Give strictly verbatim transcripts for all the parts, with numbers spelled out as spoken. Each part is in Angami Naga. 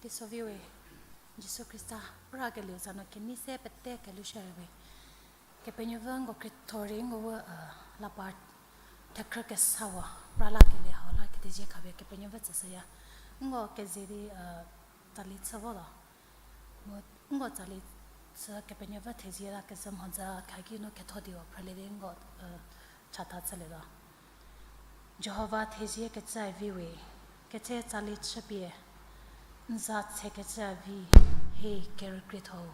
Teisoviwe, Jisu Khrista pura kelieu za nu kenei se pete kelushüwe. Kepenuopfü nko khriethor rei nko vo, uh, lapa thekhrü kesa vo, pura la kelie hau la kethezie khapie Kepenuopfü tsüshüya. Nko keze di, uh, tsali chü vo lo. Mu nko tsali chü Kepenuopfü thezie la kezü mhodzü khaki nu ketho di vo phrülie di nko, uh, chata chülietuo. Jihova thezie kecü viwe, ketse tsali chüpie, n za tsekecü vi, he kerükrietho-u.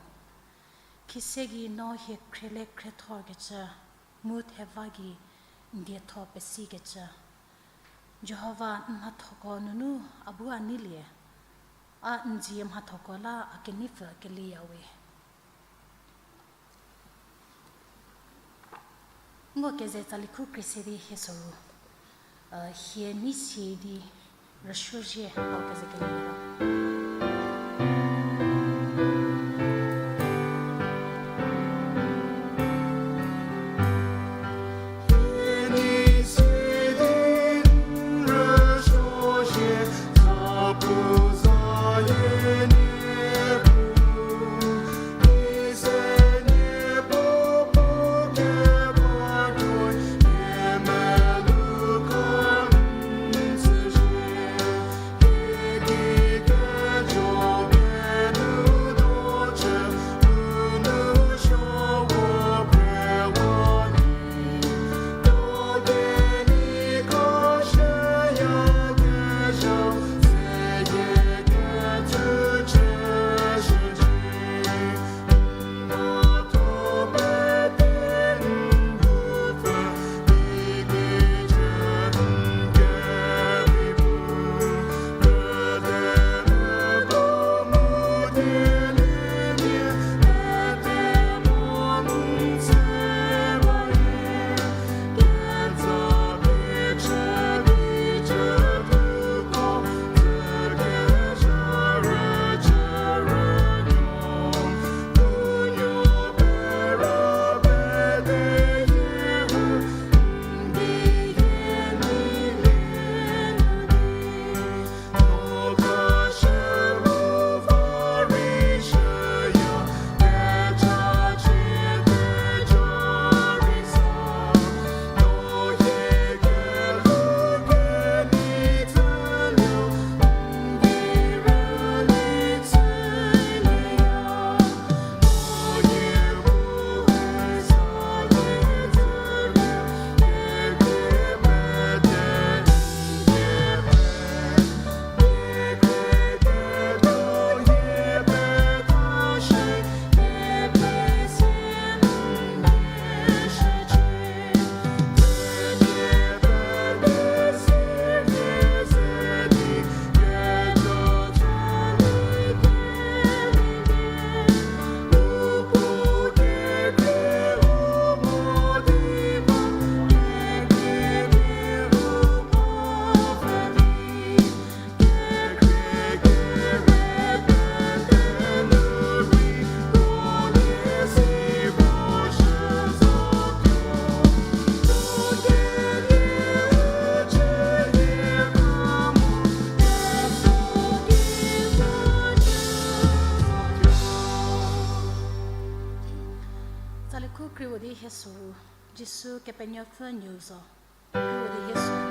Khise gei no hie khriele khriethorkecü, mu theva gei n dietho pesikecü. Jihova n mhathoko nunu a bu a neilie, a n dzie mhathoko la a keneipfü kelieyawe. Nko keze tsali khu krie se di hie soru, uh, hie nei sie di rüsuozhie hau keze kelielo. Tsali khu krie vo di hie soru, Jisu Kepenuopfü nuou zo. Krie vo di hie soru.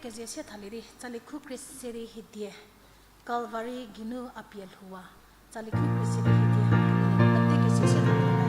Kezie se thalie di, tsali khu krie se di hie die, Calvary geinu a pie lhouwa. Tsali khu krie se di hie die, pete kezie se thalie di.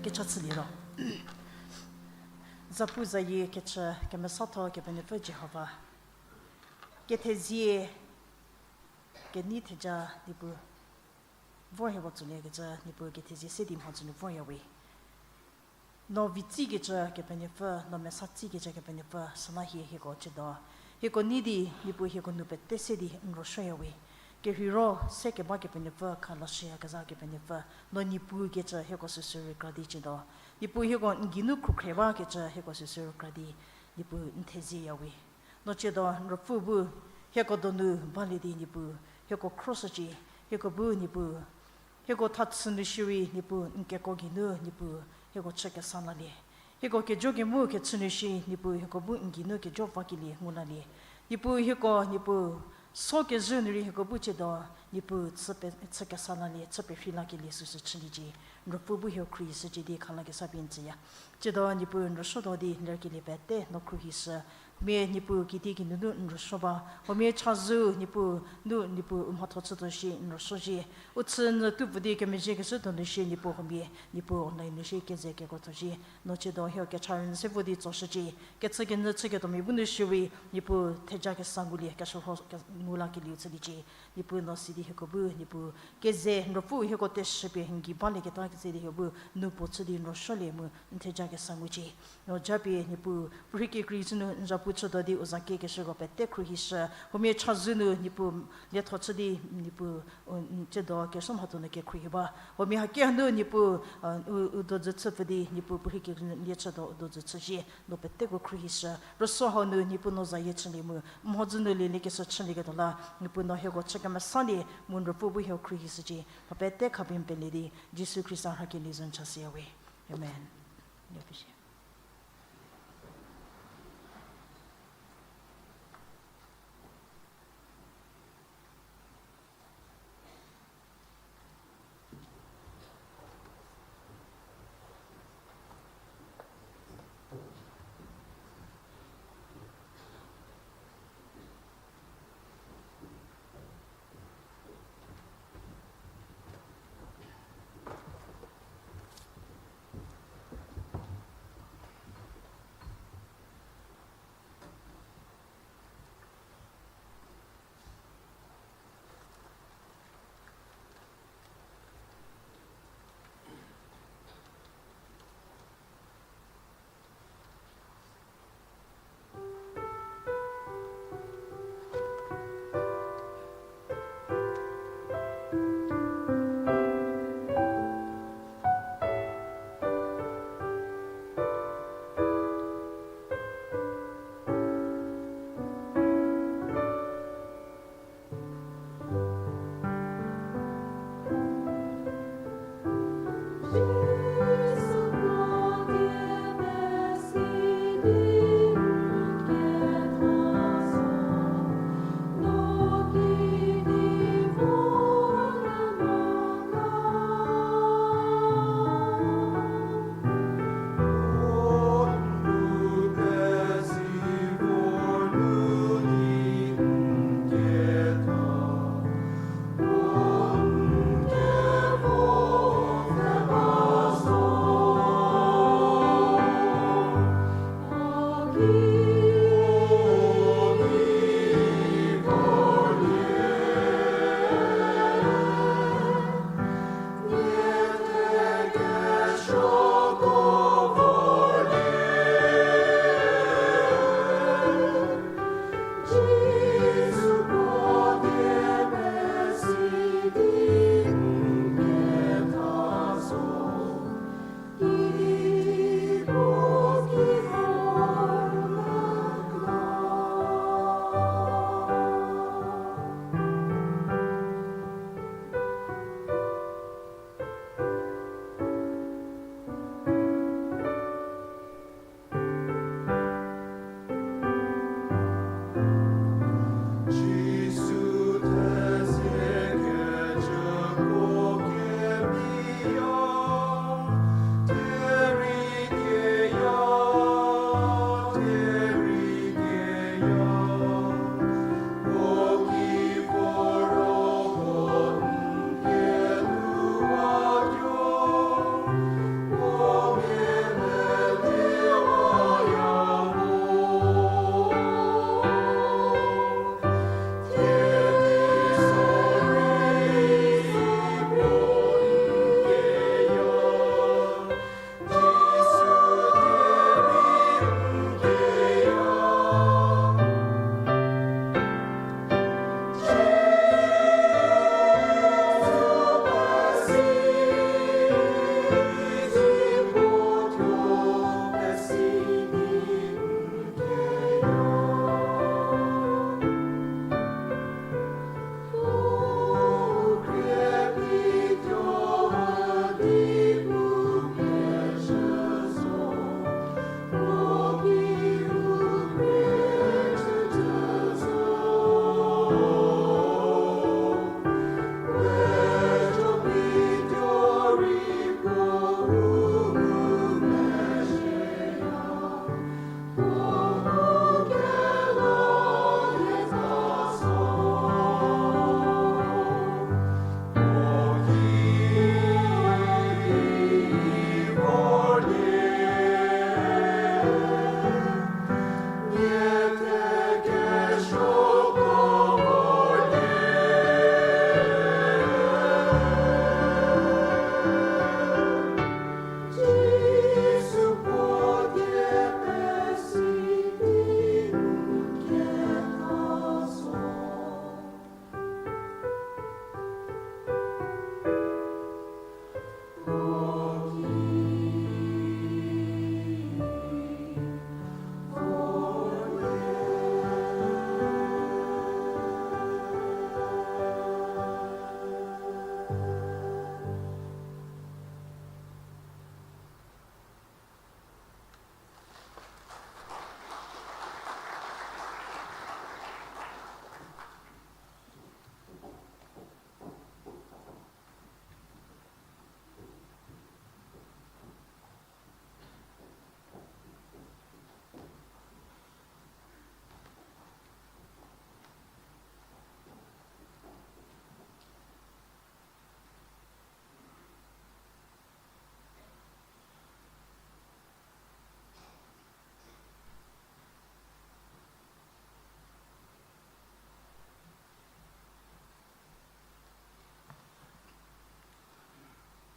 Kecha chülie ro. Zapu zayie kechü kemesatho Kepenuopfü Jihova. Kethezie kenei theja Niepuu vor hieko tsüliekecü, Niepuu kethezie se di mhodzü nu vorya we. No vitsikecü Kepenuopfü, no mesa tsikecü Kepenuopfü, süla hie hieko chüdo. Hieko nei di, Niepuu hieko nou pete se di n rüsuoya we. Kerheiro se keba Kepenuopfü, khalashüyakezha Kepenuopfü, no Niepuu kecü hieko süsü rükra di chüdo. Niepuu hieko n geinu khrukhre bakecü hieko süsü rükra di, Niepuu n thezieya we. No chüdo n Ruopfü bu, hieko donu balie di Niepuu, hieko khroshücie, hieko bu Niepuu, hieko thachü nu shierei Niepuu n keko geinu Niepuu, hieko chü kesa lalie. Hieko kejo kemu kechü nu shi Niepuu, hieko bu n geinu kejo vakelie ngu lalie. Niepuu hieko, Niepuu, so kezhü nu rei hieko bu chüdo, Niepuu chü pe-, chü kesa lalie, chü perhei lakelie süsü chüliecie. N Ruopfü bu hieko khruohishücie di khalakesa pie n tsüya. Chüdo Niepuu n rüsuotuo di lerkelie pete no khruohishü. Huomia Niepuu kitiekinu nu n rüsuo ba. Huomia chazou Niepuu nu Niepuu u mhatho chütuo shi n rüsuo zhie. U chü nyü tupfü di kemezhiekeshü donu shi Niepuu huomia Niepuu online nu shi keze kekrotho zhie. No chüdo hieko kecha rünyü se vo di tsoshücie. Kechükenyü chüketuomia bu nu shierei Niepuu theja kesa ngulie, keshürho ke-, ngu lakelieu chüliecie. Niepuu no sidi hieko bu, Niepuu keze n Ruopfü hieko teshü pie n gei balieketa keze di hieko bu nu puo chü di n rüsuolie mu n theja kesa ngucie. No japie Niepuu, puorhi kekrei chü nu n zapu chütuo di u za kiekeshüko pete khruohishü. Huomia chazou nu Niepuu lietho chü di Niepuu, u, n chüdo kerüsuo mhatho nu kekhruohi ba. Huomia haki hanu Niepuu, u, u dojü chüpfü di Niepuu puorhi kekrei lie chütuo u dojü chüzhie. No peteko khruohishü. Rüsuo hau nu Niepuu no zayie chülie mu mhodzü nu lieliekeshü chülieketuo la, Niepuu no hieko chü kemesalie mu n Ruopfü bu hieko khruohishücie. Mha pete khapie n pelie di Jisu Khrista rhakelie zo n chashüya we. Amen.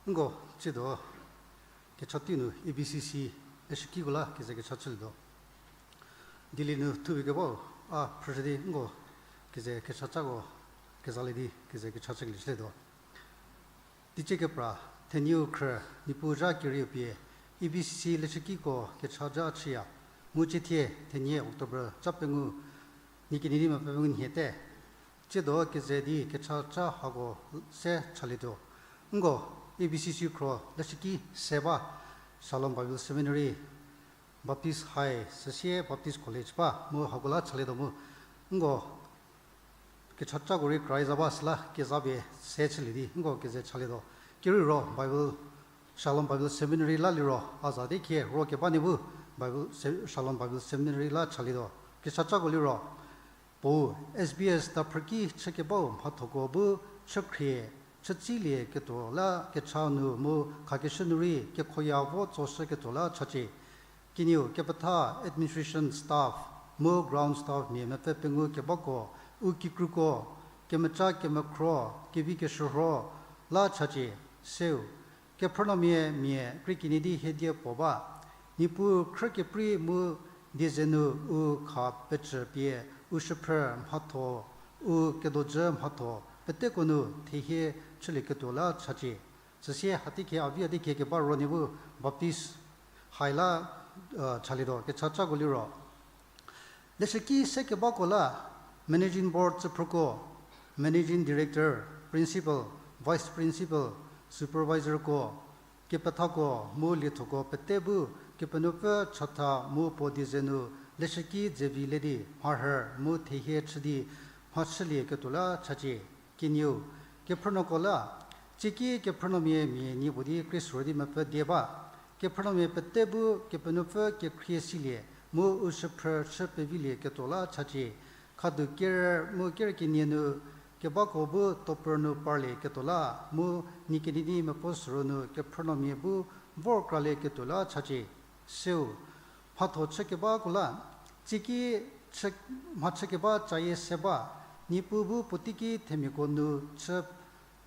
Nko, tsiedo, kecha tei nu A B C C leshükiko la keze kecha chülietuo. Dilie nu thupie kebau, a phrüshü di nko keze kechacako kezalie di keze kecha chükelie chülietuo. Teicie kepra, thenieu khrü, Niepuu zha kerieu pie, A B C C leshükiko kecha zha chüya, mu tsiethie thenie October cha pengou, nie kenie di mepfü pengou nhiete. Tsiedo keze di kecha cha hako se chalietuo. Nko, A B C C khro leshüki se ba, Shalom Bible Seminary, Baptist High, süsie Baptist College ba mu hako la chalietuo mu. Nko, kechachako rei krai za ba süla kezapie se chülie di nko keze chalietuo. Kerei ro Bible, Shalom Bible Seminary la liro a za di khie ro keba nie bu Bible, Se-, Shalom Bible Seminary la chalietuo. Kechachako liro, puo S B S daphrüki chükebau mhathoko bu chükhrie, chütsilie ketuo la kecha nu mu khakeshü nu rei kekhoya vo tsoshü ketuo la chacie. Kenieu kepetha administration staff mu ground staff mia mepfü pengou kebako, u kikruko, kemeca kemekhro, kevi keshürho la chacie, seu. Kephrünuomia mia krie kenie di hie die puo ba. Niepuu khrü keprei mu dieze nu u kha pecü pie, u shüphrü mhatho, u kedojü mhatho, peteko nu thehie chülieketuo la chacie. Süsie hatei khie a vi a di khie keba ro nie bu Baptist High la, chalietuo, kechachako liro. Leshüki se kebako la, Managing Board tsüphrüko, Managing Director, Principal, Vice Principal, Supervisorko, kepethako mu liethoko pete bu, Kepenuopfü chatha mu puo dieze nu, leshüki dze vi le di mharhü mu thehie chü di mhachülieketuo la chacie. Kenieu, kephrünuoko la, tsieki kephrünuomia mia nie puo di krie sü di mepfü die ba. Kephrünuomia pete bu Kepenuopfü kekhrie silie mu u shüphrü chü pevilieketuo la chacie. Khadu ker mu ker kenie nu kebako bu topper nu parlieketuo la mu nie kenie di mepo süro nu kephrünuomia bu vor kralieketuo la chacie. Seu, mhatho chükebako la, tsieki mhachükeba cayie se ba, Niepuu bu puoteiki themiako nu chü,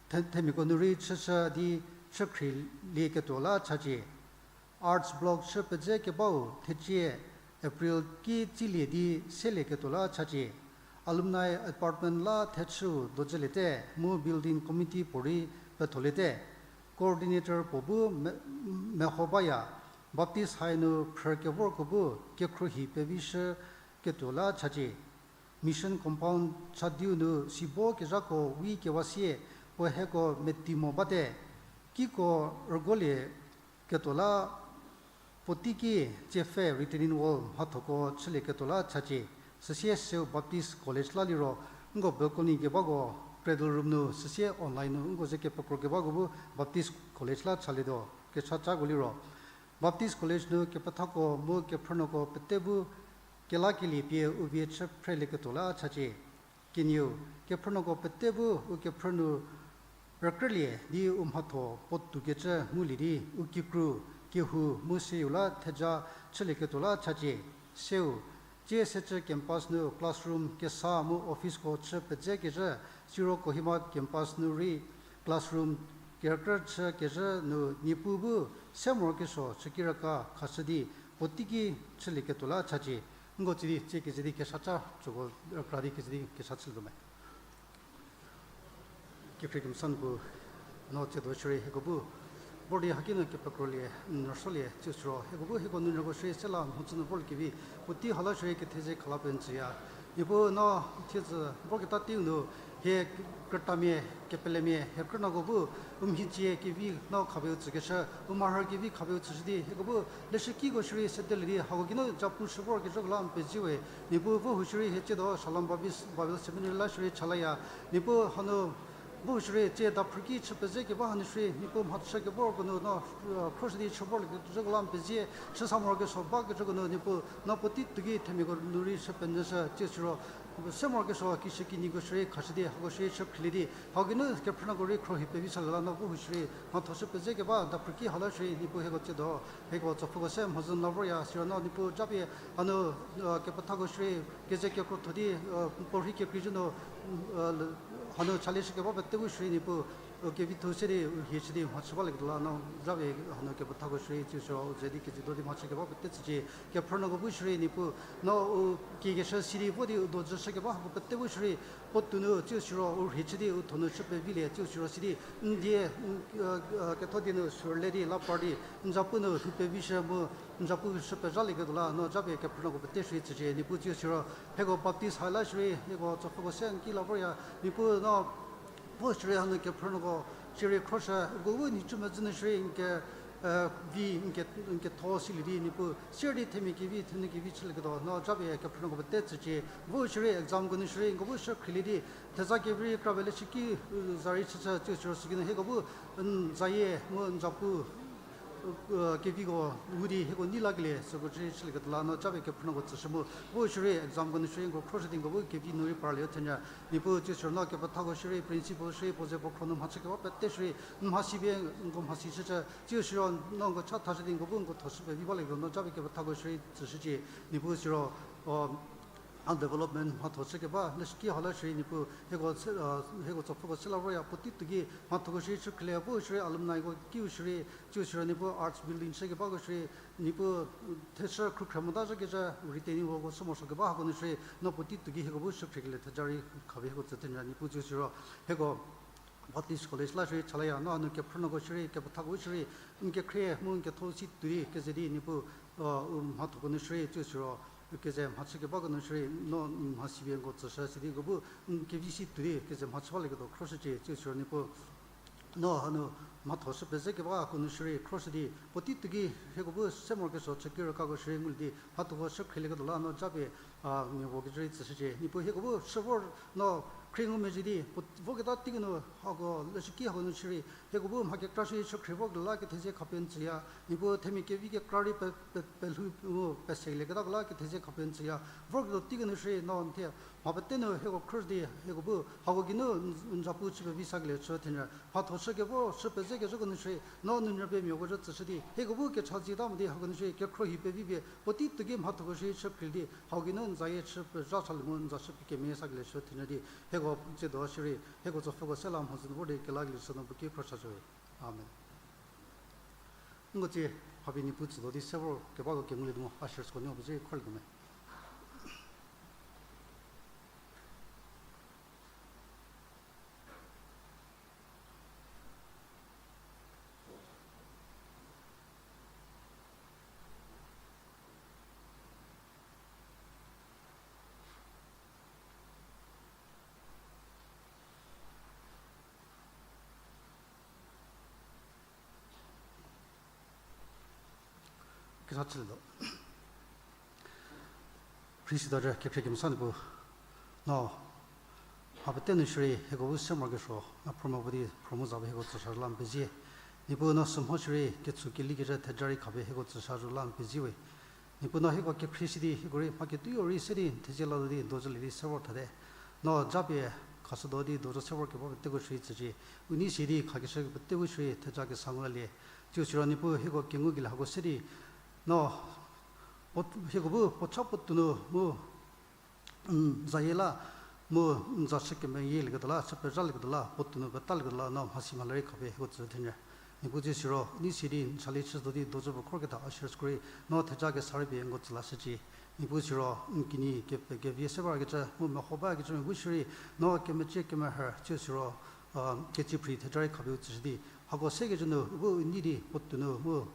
the-, themiako nu rei chüshü di chükhrielieketuo la chacie. Arts block chü pedze kebau thecie April ki tsilie di selieketuo la chacie. Alumni apartment la thechüu dojüliete mu building committee puorei petholiete. Coordinator puo bu me-, meho baya, Baptist High nu phrü kevorko bu kekhruohi pevishüketuo la chacie. Mission compound chadiu nu sibo kezhako wi kewa sie puo hieko meti mo bate. Kiko rügolieketuo la puoteiki tsiepfhe retaining wall mhathoko chülieketuo la chacie. Süsie seu Baptist College la liro, nko balcony kebako cradle room nu, süsie online nu nko ze kepekro kebako bu Baptist College la chalietuo, kechachako liro. Baptist College nu kepethako mu kephrünuoko pete bu kelakelie pie u vie chü phrelieketuo la chacie. Kenieu, kephrünuoko pete bu u kephrü nu rükrülie di u mhatho puotoukecü ngulie di u kikru, kehou mu seu la theja chülieketuo la chacie. Seu, tsie secü campus nu classroom kesa mu officeko chü pedze kezhü, siro Kohima campus nu rei classroom kerükrü chü kezhü nu Niepuu bu se morokesuo chükiraka khashü di puoteiki chülieketuo la chacie. Nko tsie di tsie keze di kesaca tsüko rükra di keze di kesa chülietuo me. Kekhrie kemesa nu pu, no tsiedo shierei hieko bu vor di haki nu kepekrolie, n rüsuolie tsie siro hieko bu hieko nunuoko shierei se la mhodzü nu vorliekevi puotei ha la shierei ketheze khala penyüya. Niepuu no thiedzü vorketa teiu nu hie krütamia, kepelemia, hie krünuoko bu u mhicie kevi no khapie u tsükeshü, u mharhü kevi khapie u tsüshü di hieko bu leshükiko shierei sedelie di hako geinu japu shü vorkezhüko la n pezie we. Niepuu vo hu shierei hie tsiedo Shalom Baptist Bible Seminary la shierei chalaya. Niepuu hanu vo hu shierei tsie daphrüki chü pedze keba hanu shierei Niepuu mhachü kevorko nu no khroshü di chü vorkezhüko la n pezie, chü sa morokesuo bakezhüko nu Niepuu no puotei tuoki themiako nu rei chü penyüshü tsie siro se morokesuo kishü kinyiko shierei khashü di hako shierei chü phrilie di hako geinu kephrünuoko rei khrohi pevi salie la no vo hu shierei mhatho chü pedze keba daphrüki ha la shierei Niepuu hieko tsiedo hieko tsopfüko se mhodzü nu la vorya siro no Niepuu japie hanu kepethako shierei keze kekrotho di puorhi kekreizhü nu Hanu chale shükeba pete bu shierei Niepuu, u kevitho se di u hie chü di mhachü balieketuo la no japie hanu kepethako shierei tsiu siro u ze di kejüdo di mhachü keba pete tsücie. Kephrünuoko bu shierei Niepuu, no u kiekeshü si di vo di u dojü shükeba hako pete bu shierei puo tuonu tsiu siro u hie chü di u thonu chü pevilie tsiu siro sidi n die, ketho die nu sürüle di la par di n zapu nu lhou pevishü mu n zapu shü pezhalieketuo la no japie kephrünuoko pete shierei tsücie. Niepuu tsiu siro hieko Baptist hai la shierei hieko tsopfüko se n ki la vorya Niepuu no vo shierei hanu kephrünuoko shierei khroshü uko bu nhicu medzü nu shierei n ke, vi n ke, n ketho silie di Niepuu sier di themia kevi thenu kevi chülieketuo no japie kephrünuoko pete tsücie. Vo shierei examko nu shierei nko bu shü khrielie di theza kevi rei kra pele shüki, za rei chüchü tsiu siro süki nu hieko bu n zayie mu n zapu keviko ngu di hieko nei lakelie süko chü chülieketuo la no japie kephrünuoko tsüshü mu vo shierei examko nu shierei nko khroshü di nko bu kevi nu rei parlie thenyü Niepuu tsiu siro no kepethako shierei principal shierei puo ze puo khro nu mhachü keba pete shierei n mhasi pie nko mhasi chüchü tsiu siro no nko cha thashü di nko bu nko tho shü pevi balieketuo no japie kepethako shierei tsüshücie. Niepuu siro a development mhatho chü keba leshüki ha la shierei Niepuu hieko tsopfüko se la vorya puotei tuo ki mhathoko shierei chü khrielie vo shierei alumniko kiu shierei tsiu siro Niepuu arts building chü kebako shierei Niepuu theshü khrükhrie mota zhükecü retaining wallko sü morosuo keba hako nu shierei no puotei tuo ki hieko bu shü khriekelie theja rei khapie hieko tsü thenyü Niepuu tsiu siro hieko Baptist College la shierei chalaya no hanu kephrünuoko shierei kepethako shierei n kekhrie mu n ketho si tuo di keze di Niepuu u mhathoko nu shierei tsiu siro keze mhachü kebako nu shierei no n mhasi pie nko tsüshü sidi nko bu n kevi si tuo di keze mhachü balieketuo khroshücie tsiu siro Niepuu no hanu mhatho shü pezhe kebako nu shierei khroshü di puotei tuo ki hieko bu se morokesuo chü ki rükako shierei ngulie di mhathoko shü khrielieketuo la no japie mia vokecü rei tsüshücie. Niepuu hieko bu shü vor no khrie ngumezhie di puo voketa teiki nu hako leshüki hako nu shierei hieko bu mha kekra shierei chü khrie vorkelie la kethezie khapie n tsüya Niepuu themia kevi kekra rei pe, pe, pelhou mu pesekelieketako la kethezie khapie n tsüya vorketuo teiki nu shierei no n thie mha pete nu hieko khroshü di hieko bu hako geinu n zapu chü pevi sakelie chü thenyü mhatho shü kevo shü pezhe kecüko nu shierei no nunupie miapuo zhü tsüshü di hieko bu kecha zieta mo di hako nu shierei kekhruohi pevi pie puotei tuo ki mhathoko shierei chü khrie di hau geinu n zayie chü pezha chalie mu n za shü pie kemeyie sakelie chü thenyü di hieko tsiedo shierei hieko tsopfüko se la mhodzü nu vor di kelakelie chü no puo ki khroshücie. Amen. Nko tsie hapie Niepuu tsüdo di se vor kebako kengulie di mo ushersko nuo puo ze khorlietuo me. Kesa chülietuo. Khrista zhü kekhrie kemesa Niepuu, no mha pete nu shierei hieko bu se morokesuo no phrümo puo di phrümo za pie hieko tsüshü la n pezie. Niepuu no sümho shierei ketsou keli kecü theja rei khapie hieko tsüshü la n pezie we. Niepuu no hieko kekhrie si di hieko rei mha ketuo rei se di n thezie la di dozhülie di se vor thate. No japie khashütuo di dozhü se vor keba peteko shierei tsücie. U nei si di khakeshü pete bu shierei theja kesa ngu lalie. Tsiu siro Niepuu hieko kengukelie hako se di no hieko bu puo cha puo tuonu mu n zayie la mu n za chü kemeyielieketuo la chü pezhalieketuo la puo tuonu petalieketuo la no mhasi mhale rei khapie hieko tsü thenyü. Niepuu tsiu siro u nei si di n chale chütuo di dozhü puo khorketa ushersko rei no theja kesa rei pie nko tsü lashücie. Niepuu siro n kinyi kepe kevie se bakecü mu meho bakecümia bu shierei no kemecie kemerhü tsiu siro ketsiphrei theja rei khapie u tsüshü di hako sekecü nu u bu u nei di puo tuonu mu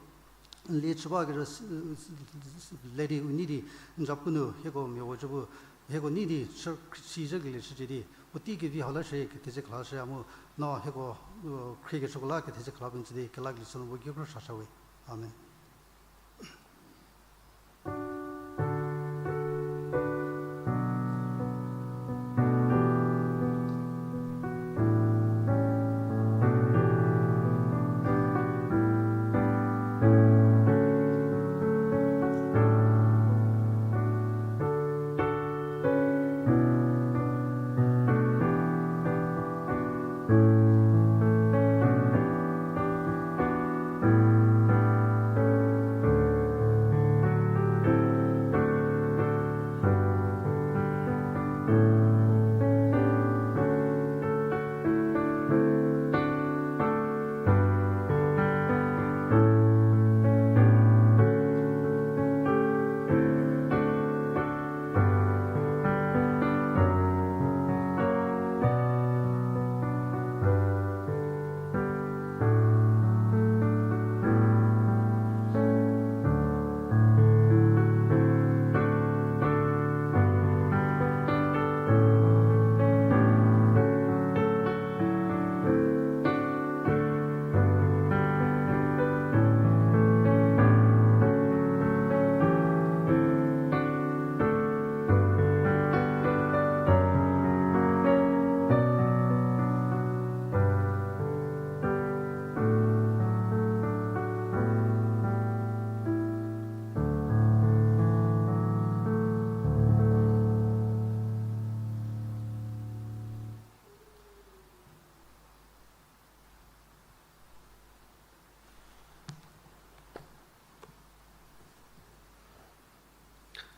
n lie chü bakecü le di u nei di n zapu nu hieko miapuo zhü bu hieko nei di chü si zhükelie chücie di puotei kevi hau la shierei kethezie khalashüya mu no hieko khriekeshüko la kethezie khala pie n tsü di kelakelie chü no puo ki khro sasha we. Amen.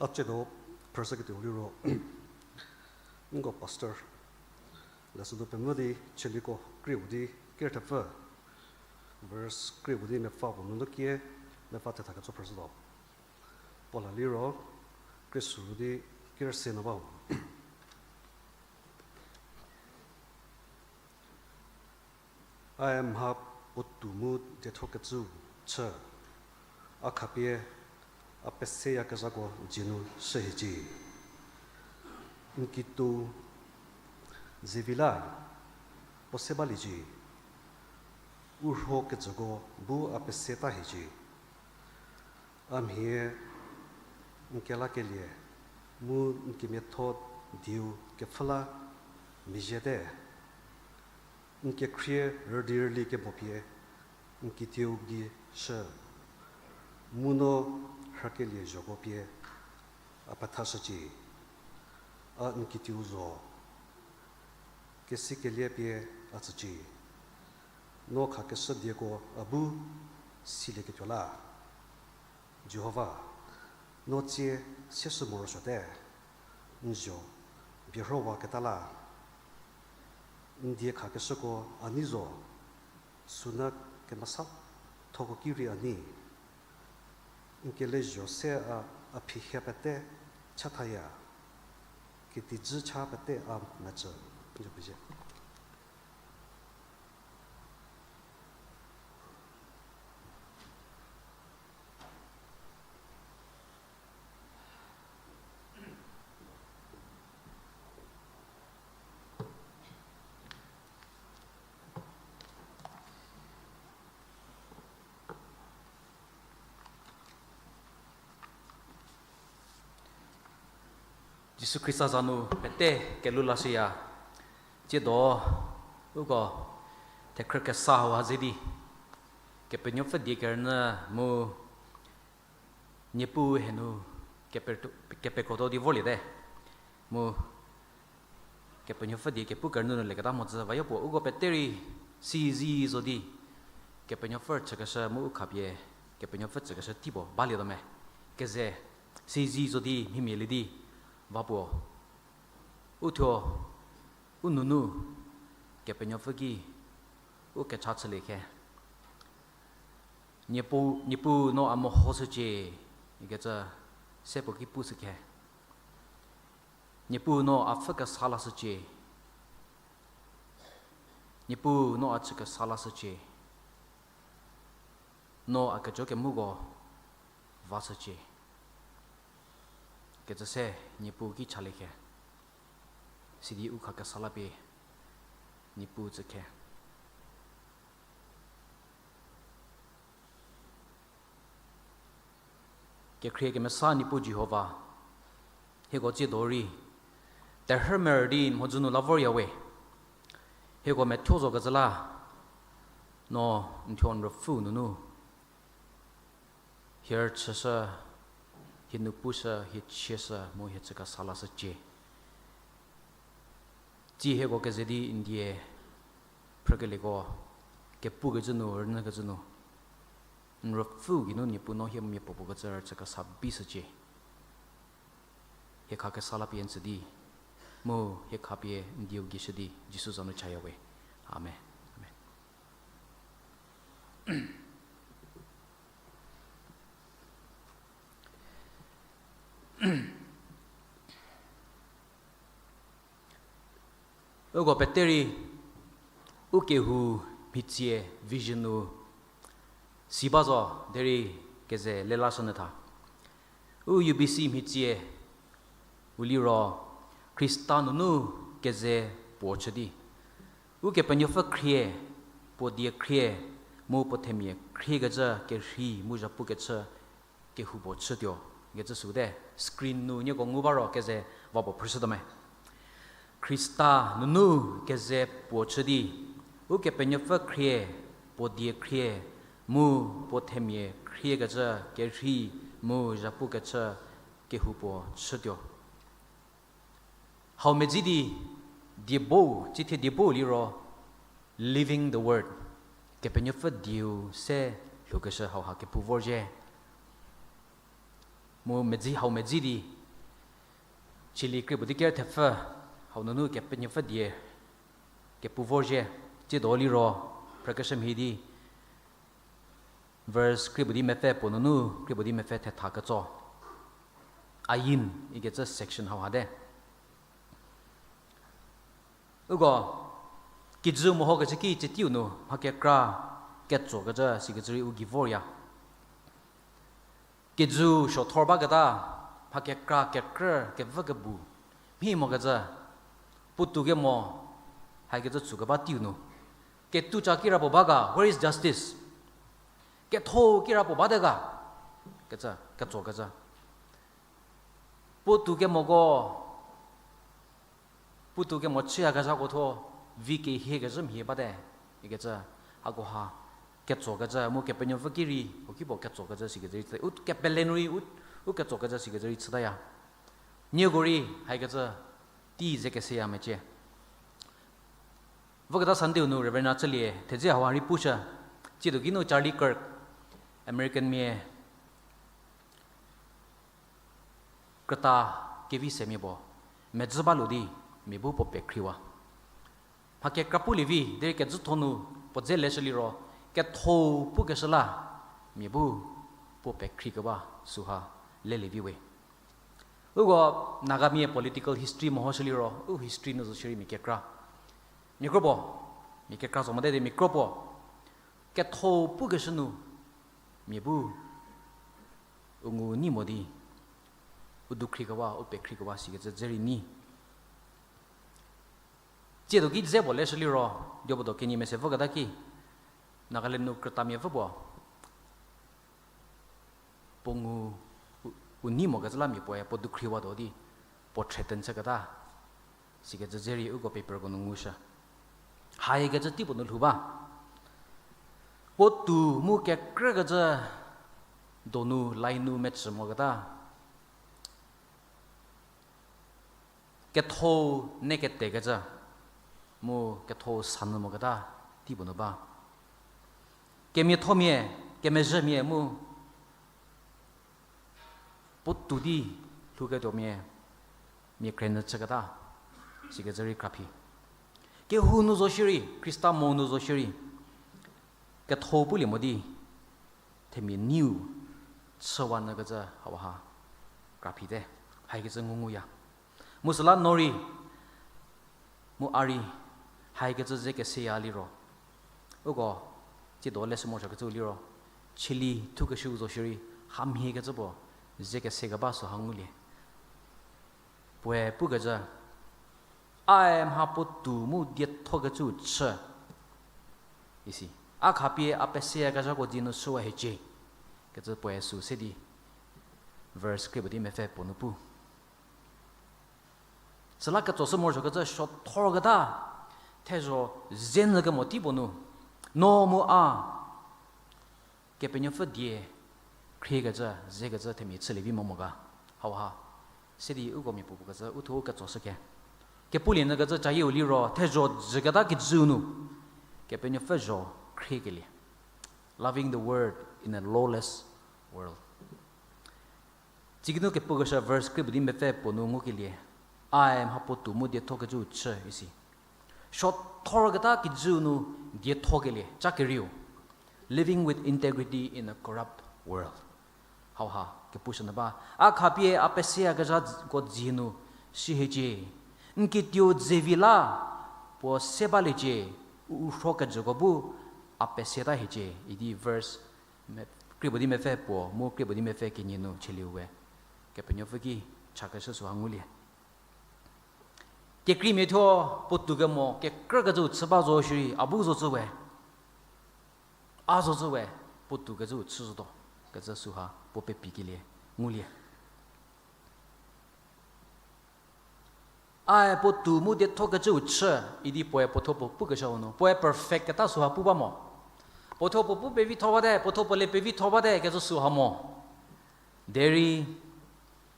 A tsiedo phrüshüketuo liro, nko pastor lesson nu pemvü di, chüliko krie puo di, ker thepfü, verse krie puo di mepfü puo nunu kie, mepfü thetha ketso phrüshütuo. Puo la liro, krie süru di, ker se nu ba. A-e mha puotou mu dietho kecü chü, a khapie a peseyakezhako dzie nu shühiecie. N kituo zevi la puo se baliecie, u rho kejüko bu a peseta hiecie. A mhie n kelakelie mu n kemiatho dieu kepfhü la mezhiete. N kekhrie rüdi rüli kemo pie n kitieu gei shü, mu no rhakelie zhoko pie a pethashücie. A n kitieu zo, kesikelie pie a tsücie. No khakeshü dieko a bu silieketuo la, Jihova, no tsie sieshü morosuote, n zho bierhowaketa la. N die khakeshüko a nei zo, sünu kemesatho ki rei a nei. N kelezho se a, a phihie pete chathaya, ketijü cha pete a mecü, n zho pezie. Jisu Khrista za nu pete kelhou lashüya. Tsiedo uko thekhrü kesa hau ha ze di Kepenuopfü die kerünyü mu Niepuu hie nu kepe-, kepekrotuo di vorliete. Mu Kepenuopfü die kepu kerünyü nu leketa mhodzü vayo puo uko pete rei sizi zo di Kepenuopfü chükeshü mu u khapie Kepenuopfü tsükeshü tei puo balietuo me. Keze sizi zo di mhimia lie di va puo, u thuo, u nunu Kepenuopfü ki u kecha chülie khe. Niepuu, Niepuu no a mehoshücie ikecü se puo ki pushü khe. Niepuu no a pfhü kesa lashücie. Niepuu no a chü kesa lashücie. No a kejo kemuko vashücie. Kecü se Niepuu ki chalie khe. Sidi u khakesa la pie Niepuu tsü khe. Kekhrie kemesa Niepuu Jihova, hieko tsiedo rei terhü merü di n mhodzü nu la vorya we. Hieko methuo zo kecü la, no n thuo n ruopfüu nunu hie rüchüshü, hie nu pushü, hie chieshü mu hie chü kesa lashücie. Tsie hieko keze di n die phrükelieko kepukecü nu, rünyükecü nu, n ruopfüu geinu Niepuu no hie miapuopuo kecü rüchü kesa bishücie. Hie khakesa la pie n tsü di, mu hie khapie n dieu gei shü di Jisu za nu chaya we. Amen. Amen. Uko pete rei u kehou mhitsie vision nu si ba zo derei keze lelashünyü tha. U U B C mhitsie u liro Khrista nunu keze puo chü di, Ukepenuopfü khrie, puo die khrie, mu puo themia khriekecü kerhei mu zhapukechü kehoupuo chütuo, ikecü süte, screen nu nieko ngu ba ro keze va puo phrüshütuo me. Khrista nunu keze puo chü di, Ukepenuopfü khrie, puo die khrie, mu puo themia khriekecü kerhei mu zhapukechü kehoupuo chütuo. Hau medzi di, diebo, tsithie diebo liro, living the word. Kepenuopfü dieu se lhoukeshü hauha kepu vorzhie. Mu medzi, hau medzi di, Chili krie puo di ker thepfü, hau nunu Kepenuopfü die kepu vorzhie, tsiedo liro, phrükeshü mhie di, verse krie puo di mepfü puo nunu krie puo di mepfü thetha ketso. Ayin ikecü section hauha te. Uko, kijü mehokecü ki tsie teiu nu mha kekra ketsokecü sikecü rei u gei vorya. Kijü suothor baketa, mha kekra kekrü kevü kebu mhi mokecü, puotou kemo, haikecü tsükeba teiu nu, ketuca kirapuo ba ga, where is justice? Ketho kirapuo bate ga, kecü, ketsokecü. Puotou kemoko, puotou kemo chüyakezhako thuo, vi kehiekezhü mhie bate, ikecü, hakoha, ketsokecü, mu Kepenuopfü ki rei, u kipuo ketsokecü sikecü rei chü, u kepele nu rei, u, u ketsokecü sikecü rei chütaya. Nieko rei, haikecü, tei ze keseya mecie. Voketa Sunday-u nu Reverend Achülie thedze hauha rei pushü, tsiedo ki nu Charlie Kirk, American mia, krüta kevi semia puo, medzü balu di, mia bu puo pekhriwa. Mha kekra pulie vi, derei kejütho nu puo dze leshü liro, ketho pukeshü la, mia bu puo pekhrikewa süha lelie vi we. Uko Nagamia political history mehoshü liro, u history nu zo shierei mia kekra. Mia kro puo, mia kekra zo mote di mia kro puo. Ketho pukeshü nu, mia bu u ngu nei mo di, u dukhrikewa, u pekhrikewa sikecü dze rei nyi. Tsiedo ki dze puo leshü liro, diopuo do kenie mese voketa ki, Nagaland nu krütamia pfü puo, puo ngu u, u nei mokecü la mia puoe puo dukhriwatuo di, puo threaten chüketa, sikecü dze rei uko paperko nu ngushü. Haikecü teipuo nu lhou ba. Puotou mu kekrükecü donu line nu mecü moketa. Ketho ne ketekecü, mu ketho sanyü moketa teipuo nu ba. Kemiathomia, kemezhümia mu puotou di lhouketuomia, mia krenü chüketa, sikecü rei kraphi. Kehou nu zo shierei, Khrista mo nu zo shierei, ketho pulie mo di, themia neiu chüwa nyükecü hauha kraphite, haikecü ngunguya. Mu süla no rei, mu a rei, haikecü ze keseya liro, uko, tsiedo leshü morosuokecü liro, chili thukeshüu zo shierei, hamhiekecü puo, ze kesekeba süha ngulie. Puoe pukecü, ae mha puotou mu diethokecüu chü, isi, a khapie a peseyakezhako dzie nu shüwa hiecie, kecü puoe sü se di, verse krie puo di mepfü puo nu pu. Süla ketsoshü morosuokecü suothorketa, thezho ze nyü kemo teipuo nu, no mu a, Kepenuopfü die khriekecü, zekecü themia chülie vi mo mo ga. Hauha, se di uko mia puo puo kecü, uthuo u ketsoshü ke. Kepulie nyükecü cayieu liro, thezho jüketa kijüu nu, Kepenuopfü zho khriekelie. Loving the world in a lawless world. Tsikinu kepukeshü verse krie puo di mepfü puo nu ngukelie, ae mha puotou mu diethokecüu chü isi. Suothorketa kijüu nu diethokelie, ca kerieu. Living with integrity in a corrupt world. Hauha, kepushü nyü ba. A khapie a peseyakezhako dzie nu shi hiecie. N kituo dze vi la, puo se baliecie, u rhokejüko bu a peseta hiecie, idi verse me-, krie puo di mepfü puo, mu krie puo di mepfü kenie nu chülieu we. Kepenuopfü ki chakeshü süha ngulie. Kekreimia thuo puotou kemo kekrükecüu chü ba zo shierei, a bu zocü we. A zocü we, puotou kecüu chü zotuo, kecü süha puo pepikelie, ngulie. Ae puotou mu diethokecüu chü, idi puoe puothuo puo pukeshüu nu, puoe perfect keta süha pu ba mo. Puothuo puo pu pevitho bate, puothuo puo le pevitho bate, kecü süha mo. Derei,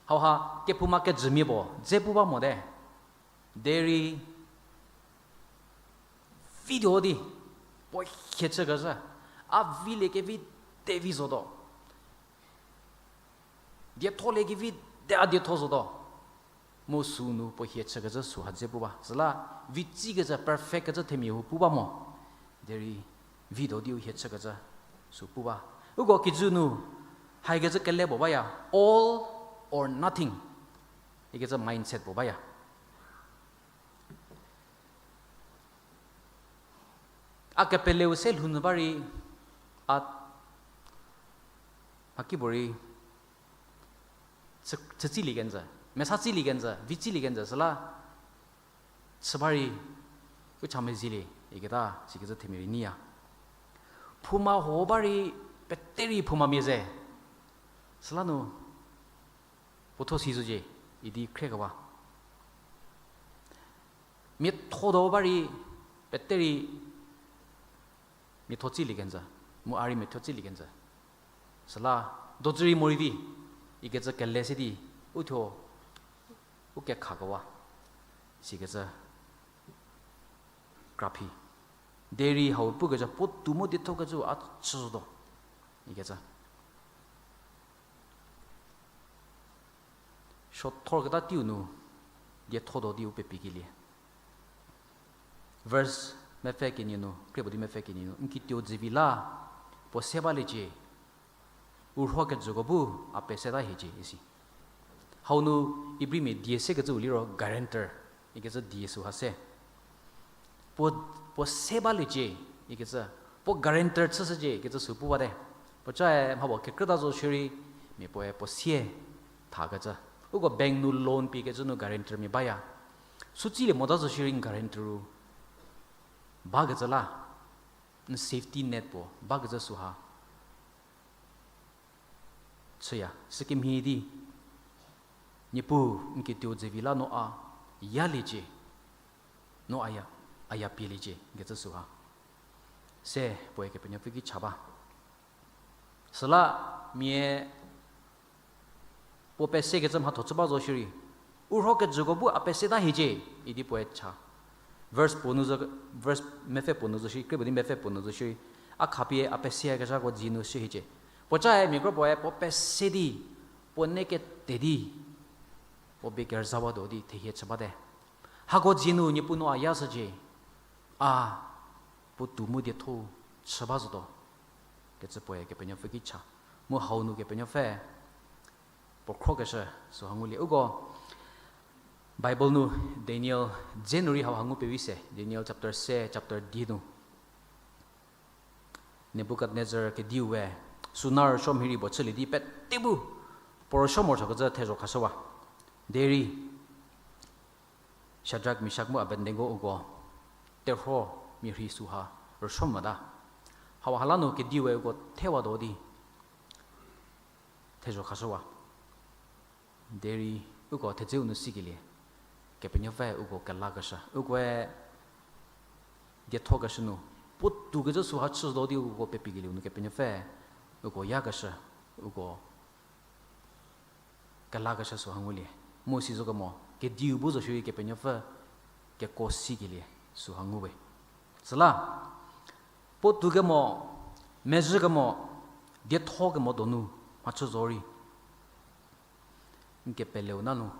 hauha, kephouma kejümia puo, dze pu ba mote. Derei, video di, puo hie chükezhü, a vilie kevi de vi zotuo. Dietholie kevi de a dietho zotuo. Mu sünu puo hie chükecü sü ha dze pu ba. Süla, vi tsikecü, perfect kecü themia hu pu ba mo. Derei, vi do diu hie chükecü sü pu ba. Uko kijü nu, haikecü kele puo baya, all or nothing. Ikecü mindset puo baya. A kepeleu se lhou nyü ba rei, a, mhakipuorei, chü, chütsilie kenjü, mesa tsilie kenjü, vi tsilie kenjü, süla, chü ba rei, u cha mezielie, iketa, sikecü themia rei nyiya. Phouma ho ba rei, pete rei phoumamia ze. Süla nu, puotho si zocie, idi khriekewa. Miatho do ba rei, pete rei, miatho tsilie kenjü, mu a rei miatho tsilie kenjü. Süla, dozü rei morei vi, ikecü kele se di, u thuo, u kekhakewa, sikecü, kraphi. Derei hau pukecü puotou mu diethokecü a chü zotuo, ikecü. Suothorketa teiu nu, dietho do di u pepikelie. Verse mepfü kenie nu, krie puo di mepfü kenie nu, n kituo dze vi la, puo se baliecie, u rhokejüko bu a peseta hiecie isi. Hau nu Ibrimia die sekecü u liro guarantor, ikecü die sü ha se. Puo, puo se baliecie, ikecü, puo guarantor chüshücie, ikecü sü pu bate. Puocae mha puo kekrüta zo shierei, mia puoe puo sie thakecü. Uko bank nu loan piekecü nu guarantor mia baya. Sü tsilie mota zo shierei guarantor u bakecü la, n safety net puo bakecü sü ha chüya, sükemhie di, Niepuu n kituo dze vi la no a yaliecie, no a ya, a ya pieliecie, ikecü sü ha. Se puoe Kepenuopfü ki cha ba. Süla mia puo pesekecü mhatho chü ba zo shierei, u rhokejüko bu a peseta hiecie, idi puoe cha. Verse puo nu zo, verse mepfü puo nu zo shierei, krie puo di mepfü puo nu zo shierei, a khapie a peseyakezhako dzie nu shü hiecie. Puocae mia kro puoe puo pese di, puo nei kete di, puo bie kerüzawatuo di thehie chü bate. Hako dzie nu Niepuu no a yashücie, a puotou mu dietho chü ba zotuo, kecü puoe Kepenuopfü ki cha. Mu hau nu Kepenuopfü puo khrokeshü sü ha ngulie. Uko Bible nu Daniel dze nu rei hau ha ngu pevi se, Daniel chapter se, chapter di nu. Nebukadnezar kediu we, suna rüsuo mhirei puo chülie di pete bu, puo rüsuo morosuokecü thezho khashüwa. Derei, Shadrak, Mishak mu Abednego uko, terhuo mia rhei sü ha rüsuo mota. Hauha la nu kediu we uko thewatuo di thezho khashüwa. Derei uko thedzeu nu sikelie, Kepenuopfü uko kelakeshü. Ukoe diethokeshü nu, puotou kecü sü ha chütuo di uko pepikelieu nu Kepenuopfü uko yakeshü, uko kelakeshü sü ha ngulie. Mu si zo kemo, kediu bu zo shierei Kepenuopfü keko sikelie sü ha nguwe. Süla, puotou kemo, mezhü kemo, dietho kemo donu mhachü zo rei, n kepeleu la nu,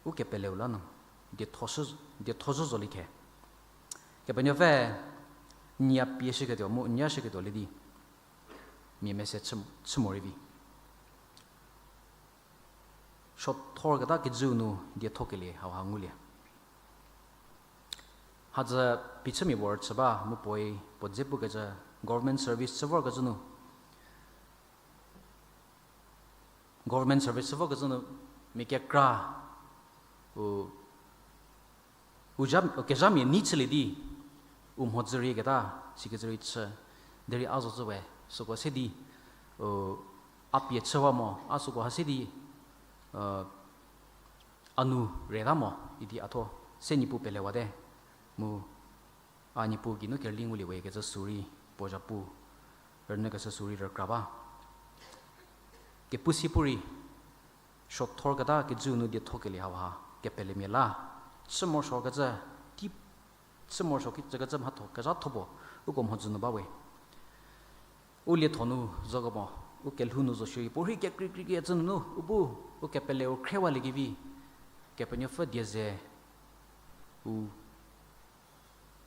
u kepeleu la nu, dietho zhü, dietho zhü zolie khe. Kepenuopfü n ya pie shüketuo mu n ya shüketuo le di, mia mese chü, chü morei vi. Suothorketa kijüu nu diethokelie hauha ngulie. Hadzü phichümia puo rüchü ba mu puoe puo dze pukecü government service chü vorkecü nu. Government service chü vorkecü nu mia kekra u, u zha, u kezhamia nei chülie di, u mhodzü rieketa, sikecü rei chü, derei a zo zhü we, süko se di, u, a pie chüwa mo, a süko ha se di, u, a nu reta mo, idi a thuo se Niepuu pelewate, mu a Niepuu geinu kerüli ngulie we kecü sü rei, puo zhapu, rünyükeshü sü rei rükra ba. Kepu si pu rei, suothorketa kijüu nu diethokelie hauha, kepelemia la, chü morosuokecü, tei, chü morosuokecü mhatho kezhatho puo, uko mhodzü nu ba we. U lietho nu zo kemo, u kelhou nu zo shierei, puorhi kekreikreikecü nunu, u bu, u kepeleu khriewalie kevi, Kepenuopfü die ze u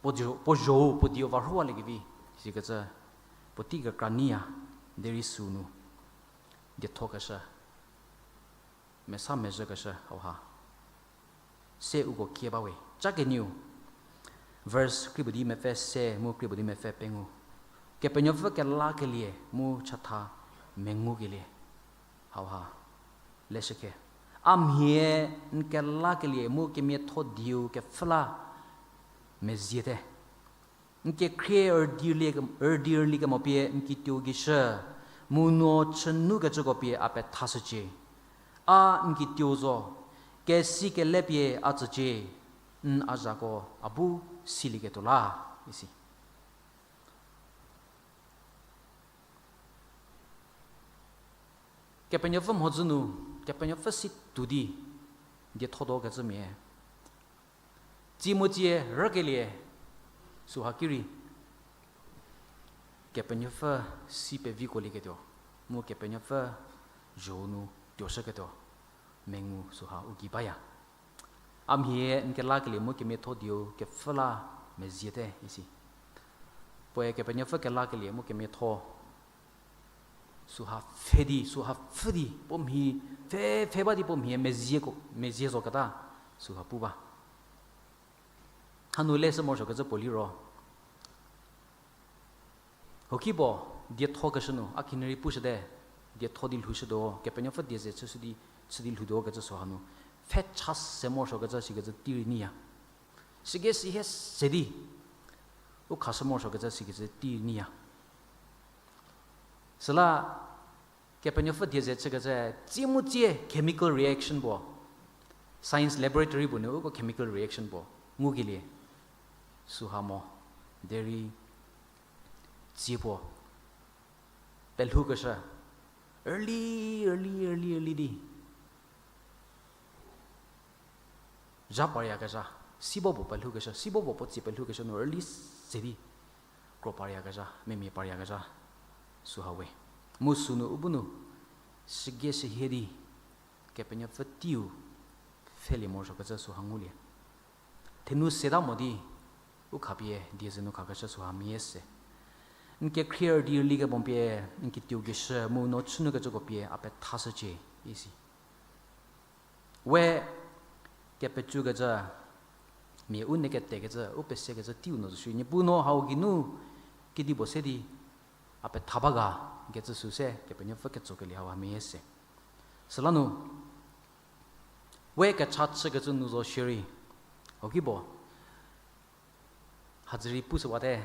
puo zho-, puo zho-u puo dieu va rhuwaliekevi, sikecü puotei kekra neiya, derei sünu diethokeshü, mesa mezhükeshü hauha se uko kie bawe. Ca kenieu, verse kri puo di mepfü se mu kri puo di mepfü pengou. Kepenuopfü kelakelie mu chatha mengukelie. Hauha leshükhe. A mhie n kelakelie mu kemiatho dieu kepfhü la meziete. N kekhrie rüdi rüli kemo pie n kituo gei shü, mu no chünukecüko pie a pethashücie. A n kituo zo, kesi kele pie a tsücie, n a zhako a bu silieketuo la, isi. Kepenuopfü mhodzü nu, Kepenuopfü si tuo di, dietho tuokecümia tsie mu tsie rükelie, süha ki rei Kepenuopfü si peviko lieketuo, mu Kepenuopfü zho-u nu tuoshüketuo mengu süha u gei baya. A mhie n kelakelie mu kemiatho dieu kepfhü la meziete, isi. Puoe Kepenuopfü kelakelie mu kemiatho süha pfhe di, süha pfhü di, puo mhie, pfhe, pfhe ba di puo mhie mezieko, mezie zoketa, süha pu ba. Hanu leshü morosuokecü puo liro, hoki puo, diethokeshü nu a khinhie rei pushüte, dietho di lhoushütuo, Kepenuopfü die ze chüshü di, chü di lhoutuo kecü süha nu, pfhe cha se morosuokecü sikecü tei rei neiya. Sügei sihie se di u khashü morosuokecü sikecü tei neiya. Süla Kepenuopfü die ze chükecü tsie mu tsie chemical reaction puo, science laboratory puo nu uko chemical reaction puo ngukelie süha mo, derei tsie puo pelhoukeshü, early, early, early, early di zha paryakezha, sibo puo pelhoukeshü, sibo puo puo tsie pelhoukeshü nu early se di kro paryakezha, memia paryakezha, süha we. Mu sünu u bu nu sügei sihie di Kepenuopfü teiu pfhelie morosuokecü süha ngulie. Thenu seta mo di u khapie die ze nu khakeshü süha meyie se. N kekhrie rüdi rüli kemo pie n kituo gei shü mu no chünukecüko pie a pethashücie, isi. We kepecükecü, mia u neketekecü, u pesekecü teiu nu zo shi, Niepuu no hau geinu kedipuo se di a petha ba ga kecü sü se Kepenuopfü ketsokelie hauha meyie se. Süla nu, we kecha chükecü nu zo shierei, hoki puo, hadzü rei pushüwate,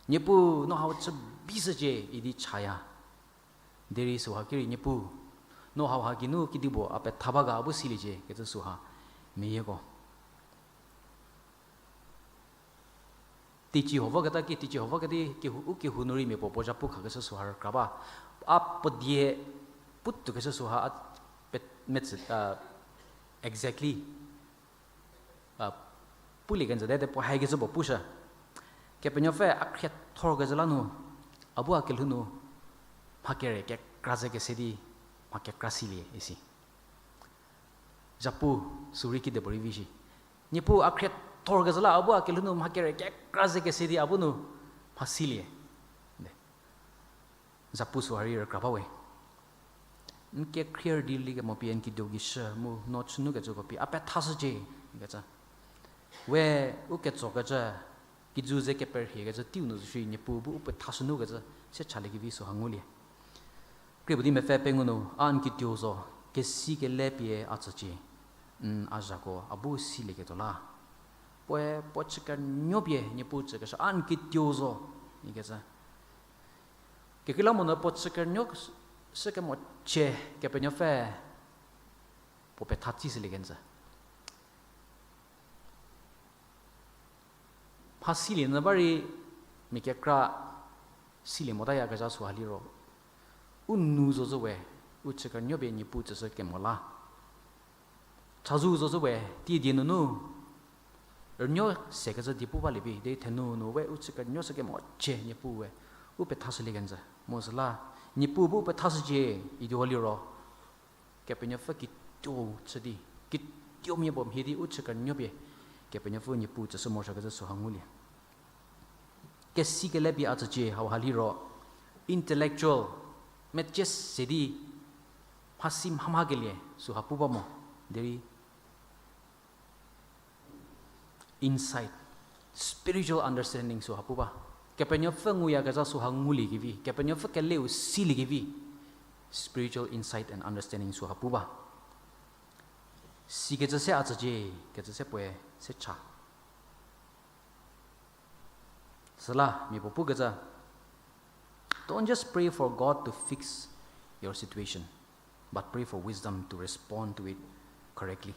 Niepuu no hau chü bishücie idi chaya. Derei süha ki rei Niepuu, no hauha geinu kedipuo a petha ba ga bu siliecie kecü süha meyieko. Teicie ho voketa ki, teicie ho voketa ki, u kehou nu rei mia puo puo zhapu khakeshü süha rükra ba. A puo die putoukeshü süha a pe-, metsü, a, exactly, a, pulie kenjüte, de puo haikecü puo pushü. Kepenuopfü a khriethorkecü la nu, a bu a kelhou nu mha kere kekra ze kese di, mha kekra silie isi. Zhapu sü rei kidepuorei vi shi. Niepuu a khriethorkecü la a bu a kelhou nu mha kere kekra ze kese di a bu nu mha silie. De. Zhapu süha rei rükra ba we. N kekhrie rüdi rüli kemo pie n kituo gei shü mu no chünukecüko pie a pethashücie, ikecü. We u ketsokecü, kijü ze keperhiekecü teiu nu zo shi Niepuu bu u pethashünukecü se chaliekevi süha ngulie. Krie puo di mepfü pengou nu, a n kituo zo, kesi kele pie a tsücie, n a zhako a bu silieketuo la. Puoe puo chükenuo pie Niepuu tsükeshü, a n kituo zo, ikecü. Kekreilamonyü puo chükenuo shü kemo chie Kepenuopfü puo petha tsishülie kenjü. Mha silie nyü ba rei mia kekra silie motayakezha süha liro, u nou zozü we, u chükenuo pie Niepuu tsüshü kemo la. Chazou zozü we, teidia nunu rünuo sekecü die pu balie vi, derei thenu nu we u chükenuo shü kemo chie Niepuu we u pethashülie kenjü. Mu süla, Niepuu bu u pethashücie idi ho liro, Kepenuopfü kituo chü di, ki-, tuomia puo mhie di u chü kenuopie, Kepenuopfü Niepuu tsüshü morosuokecü süha ngulie. Kesikele pie a tsücie hauha liro, intellectual, mecie se di, mhasi mhamha kelie süha pu ba mo, derei insight, spiritual understanding süha pu ba. Kepenuopfü nguyakezha süha nguliekevi, Kepenuopfü keleu siliekevi, spiritual insight and understanding süha pu ba. Sikecü se a tsücie, kecü se puoe se cha. Süla mia puo pukecü, don't just pray for God to fix your situation, but pray for wisdom to respond to it correctly.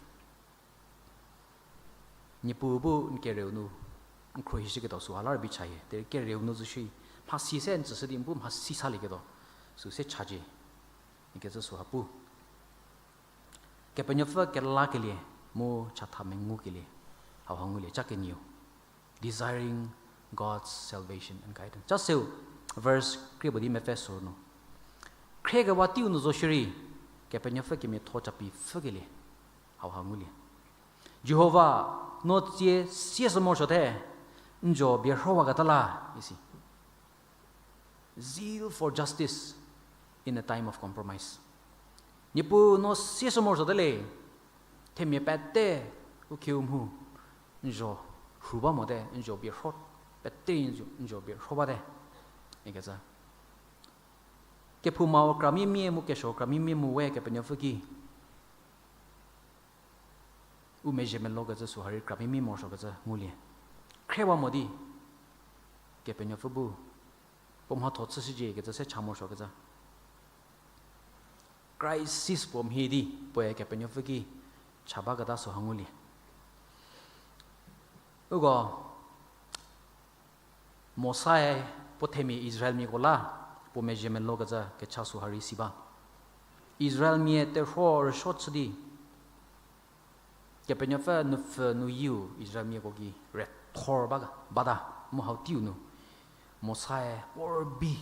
Niepuu bu n kereu nu, n khruohishüketuo süha la rübei chayie, derei kereu nu zo shi, mhasi se n tsüshü di n bu mhasi salieketuo, sü se chacie, ikecü süha pu. Kepenuopfü kelakelie, mu chatha mengukelie, hauha ngulie, cha kenieu. Desiring God's salvation and guidance. Cha seu, verse krie puo di mepfü sünu. Khriekewa teiu nu zo shierei, Kepenuopfü kemiatho capi pfhükelie, hauha ngulie. Jihova, no tsie sieshü morosuote, n zho bierhowaketa la, isi. Zeal for justice in a time of compromise. Niepuu no sieshü morosuote le, themia pete u khieu mhu, n zho rhu ba mote, n zho bierho, pete n zho, n zho bierho bate, ikecü. Kephoumau kramimia mu kesuo kramimia mu we Kepenuopfü ki u mezhie melokecü süha rei kramimia morosuokecü ngulie. Khriewa mo di, Kepenuopfü bu puo mhatho chüshücie kecü se cha morosuokecü. Crisis puo mhie di, puoe Kepenuopfü ki cha baketa süha ngulie. Uko, Mosae puo themia Israelmiako la, puo mezhie melokecü kecha süha rei si ba. Israelmia terhuo rüsuo chü di, Kepenuopfü nupfü nuyieu Israelmiako gei rethor ba, bata, mu hau teiu nu, Mosae puo rübei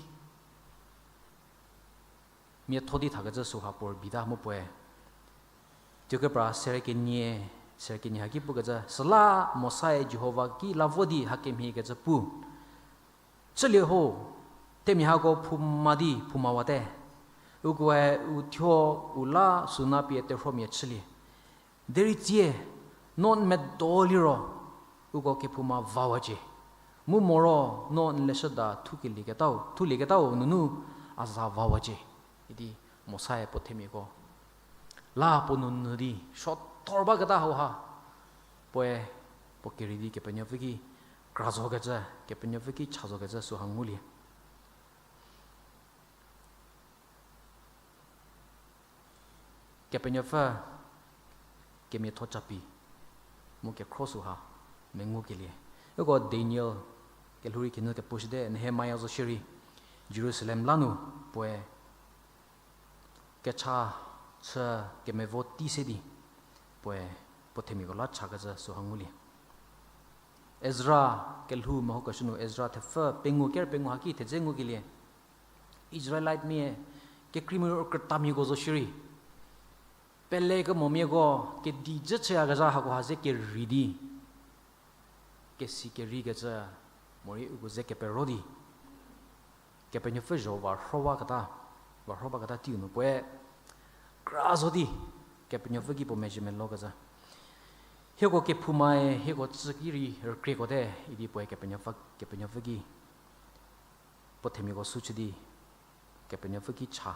miatho di thakecü süha puo rübeita mu puoe. Tuokepra serie kenie, serie kenie haki pukecü, süla Mosae Jihova ki la vo di hakemhie kecü pu. Chülie ho, themia hako phouma di phoumawate. Ukoe u thuo u la sünu pie terhuomia chülie. Derei tsie, no n medo liro, uko kephouma vawacie. Mu moro, no n leshüda thukelieketau, thulieketau nunu a za vawacie. Idi Mosae puo themiako la puo nunu di suothor baketa hauha, puoe puo kerei di Kepenuopfü ki kra zokecü, Kepenuopfü ki cha zokecü süha ngulie. Kepenuopfü kemiatho capi mu kekhro süha mengukelie. Uko Daniel kelhou rei kinu kepushüte, Nehemia zo shierei Jerusalem la nu puoe kecha chü kemevo tei se di puoe puo themiako la chakecü süha ngulie. Ezra kelhou mehokeshü nu Ezra thepfü pengou ker pengou haki thedze ngukelie. Israelite mia kekreimia krütamiako zo shierei, pelekemomiako kedi dzü chüyakezha hakoha ze kerei di kesi kereikecü morei uko ze kepero di Kepenuopfü zho varhowaketa, varhowaketa teiu nu puoe kra zo di Kepenuopfü ki puo mezhie melokecü. Hieko kephoumae hieko tsü ki rei rükrieko te idi puoe Kepenuopfü, Kepenuopfü ki puo themiako sü chü di Kepenuopfü ki cha.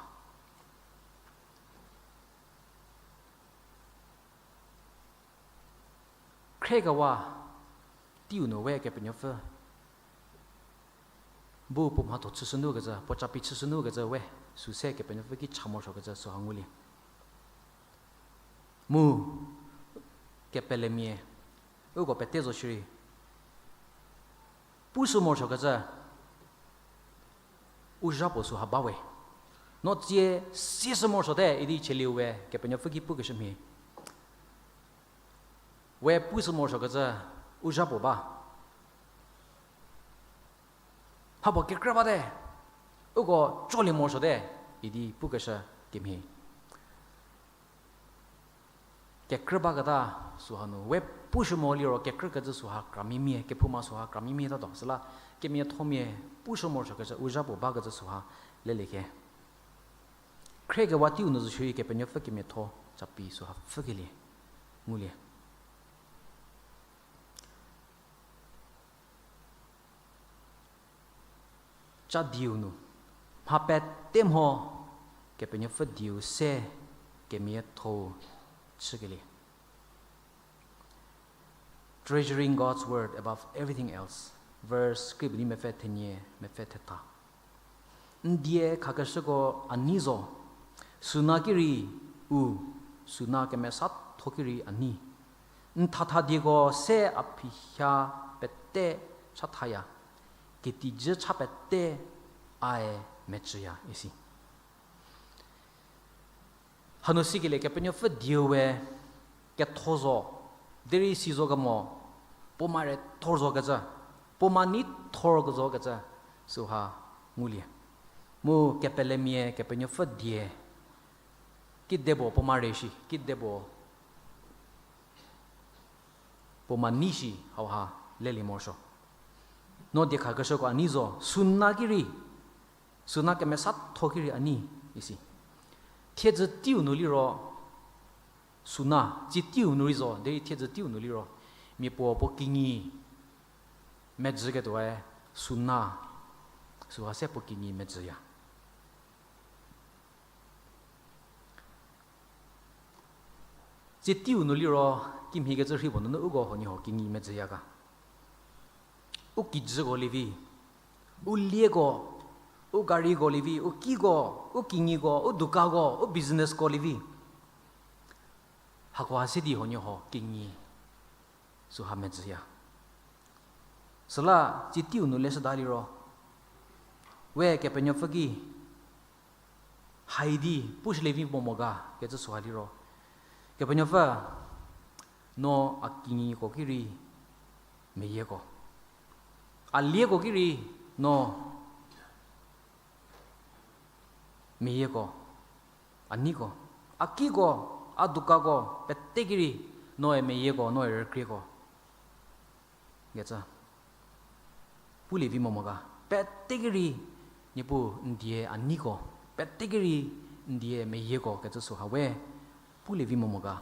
Khriekewa teiu nu we Kepenuopfü bu puo mhatho chüshünu kecü, puo capi chüshünu kecü we, süse Kepenuopfü ki cha morosuokecü süha ngulie. Mu kepelemia, uko pete zo shierei, pushü morosuokecü u zha puo süha ba we. No tsie sieshü morosuote idi chielie we Kepenuopfü ki pukeshü mhie. We pushü morosuokecü u zha puo ba. Mhapuo kekrü bate, uko colie morosuote idi pukeshü kemhie. kekrü baketa süha nu we pushü mo liro kekrükecü süha kramimia, kephouma süha kramimia tatuo. Süla kemiathomia pushü morosuokecü, u zha puo bakecü süha lelie khe. Khriekewa teiu nu zo shierei Kepenuopfü kemiatho capi süha pfhükelie ngulie. Cha dieu nu, mha pete mho Kepenuopfü dieu se kemiatho chükelie. Treasuring God's word above everything else. Verse kri puo di mepfü thenie, mepfü thetha. N die khakeshüko a nei zo, suna ki rei u, suna kemesatho ki rei a nei. N thatha dieko se a phiha pete chathaya, ketijü cha pete ae mecüya isi. Hanu sikelie Kepenuopfü dieu we ketho zo, derei si zo kemo, puo ma re thor zokecü, puo ma nei thor kezokecü, süha ngulie. Mu kepelemia Kepenuopfü die, kidepuo puo ma re shi, kidepuo puo ma nei shi hauha lelie morosuo. No die khakeshüko a nei zo, suna ki rei, suna kemesatho ki rei a nei isi. Thiedzü teiu nu liro, suna, tsie teiu nu rei zo, derei thiedzü teiu nu liro, mia puo puo kinyi medzüketuoe suna, süha se puo kinyi medzüya. Tsie teiu nu liro, kimhiekecü rhei puo nunu uko huoniehuo kinyi medzüya ga. U kijüko lievi, u lieko, u gariko lievi, u kiko, u kinyiko, u dukako, u businessko lievi. Hakoha se di huoniehuo kinyi süha medzüya. Süla tsie teiu nu leshüda liro, we Kepenuopfü ki hai di pushülie vi mo mo ga kecü süha liro, Kepenuopfü, no a kinyiko ki rei meyieko, a lieko ki rei no meyieko, a neiko, a kiko, a dukako pete ki rei noe meyieko, noe rükrieko kecü pulie vi mo mo ga. Pete ki rei Niepuu n die a neiko, pete ki rei n die meyieko kecü süha we pulie vi mo mo ga.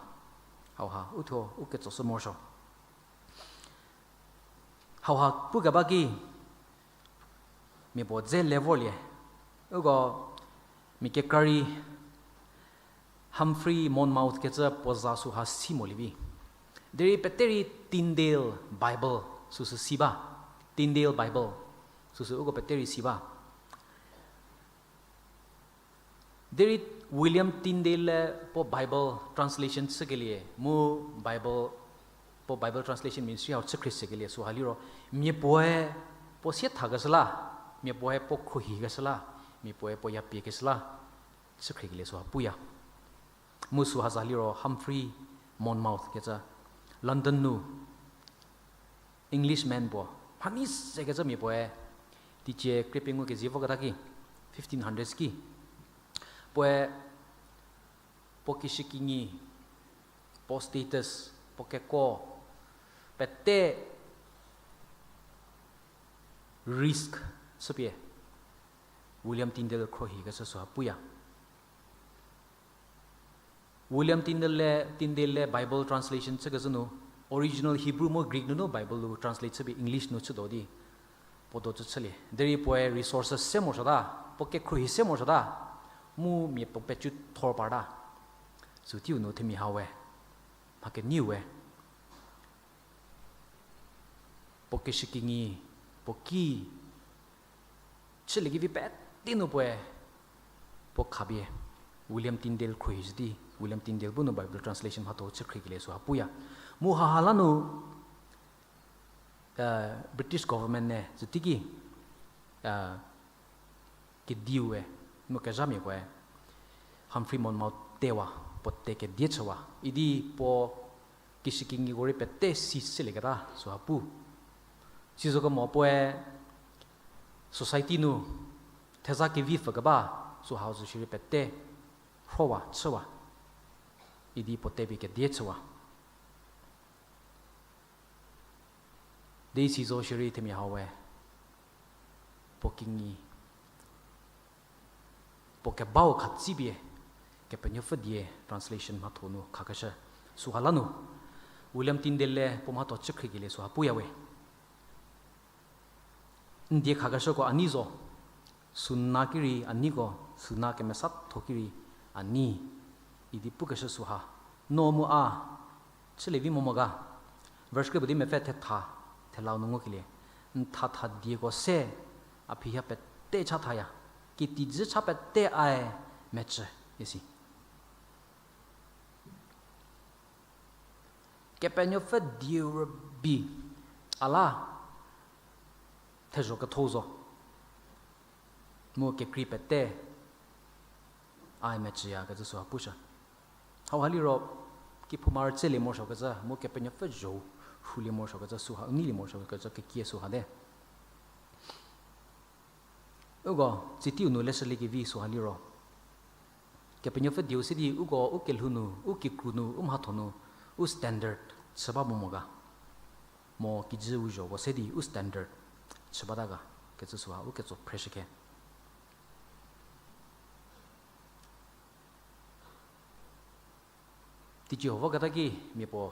Hauha uthuo u ketsoshü morosuo. Hauha pukeba ki mia puo dze le vorlie. Uko mia kekra rei Humphrey Monmouth kecü puo za süha si molie vi. Derei pete rei Tyndale Bible süsü si ba. Tyndale Bible süsü uko pete rei si ba. Derei William Tyndale le puo Bible translation chükelie mu Bible, puo Bible translation ministry hau chükhrie sekelie süha liro, mia puoe puo siethakeshü la, mia puoe puo khruohikeshü la, mia puoe puo yapiekeshü la chükhriekelie süha puya. Mu süha za liro Humphrey Monmouth kecü London nu Englishman puo, mhanei sekecü mia puoe, teicie krie pengou kezie voketa ki, fifteen hundreds ki, puoe puo kishükinyi, puo status, puo kekuo pete risk chüpie William Tyndale khruohikeshü süha puya. William Tyndale le, Tyndale le Bible translation chükecü nu, original Hebrew mu Greek nunu Bible-u translate chüpie English nu chütuo di puo do chü chülie. Derei puoe resources se morosuota, puo kekhruohi se morosuota, mu mia puo pecu thor parta. Sü teiu nu themia hau we, mha kenieu we, puo kishükinyi, puo ki chüliekevi pete nu puoe puo khapie William Tyndale khruohishü di, William Tyndale bu nu Bible translation mhatho chükhriekelie süha puya. Mu haha la nu British government ne zütiki kediu we, mu kezhamiakoe Humphrey Monmouth tewa, puo te kedie chüwa idi puo kishükinyiko rei pete si sülieketa süha pu. Sizokemo puoe society nu theza kevi pfükeba sühau zo shierei pete rhowa chüwa. idi puo tepie kedie chüwa. Di si zo shierei themia hau we, puo kinyi, puo kebau khatsipie, Kepenuopfü die translation mhatho nu khakeshü, süha la nu, William Tyndale puo mhatho chükhriekelie süha puya we. N die khakeshüko a nei zo, süna ki rei a neiko, süna kemesatho ki rei a nei, idi pukeshü süha. No mu a, chülie vi mo mo ga. Verse krie puo di mepfü thetha, thelau nu ngukelie. N thatha dieko se, a phiha pete chathaya. Kitidzü cha pete ae mecü, isi. Kepenuopfü dieu rübei, a la, thezho ketho zo. Mu kekrei pete, ae mecüya kecü süha pushü. Hauha liro, kephouma rütselie morosuokecü, mu Kepenuopfü zho, rhulie morosuokecü süha, u neilie morosuokecü kekie süha te. Uko, tsitiu nu leshüliekevi süha liro, Kepenuopfü dieu se di uko u kelhou nu, u kikru nu, u mhatho nu, u standard chü ba mo mo ga. Mo kijü u zhoko se di u standard chü bata ga, kecü süha u ketso phreshükhe. Teicie ho voketa ki, mia puo,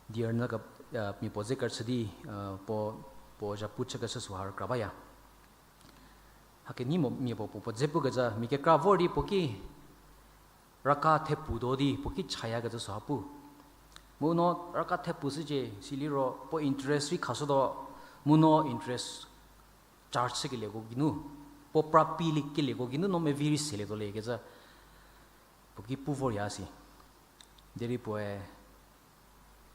die rünyü ke, mia puo ze kerüchü di, puo, puo zhapu chükeshü süha rükra baya. Hakenei mo mia puo puo puo dze pukecü, mia kekra vor di puo ki raka thepu do di puo ki chayakecü süha pu. Mu no raka thepu shücie, siliro puo interest rei khashütuo, mu no interest charge chükelieko geinu, puo pra pie kelieko geinu no mevi rei selietuo le kecü, puo ki pu vorya si. Derei puoe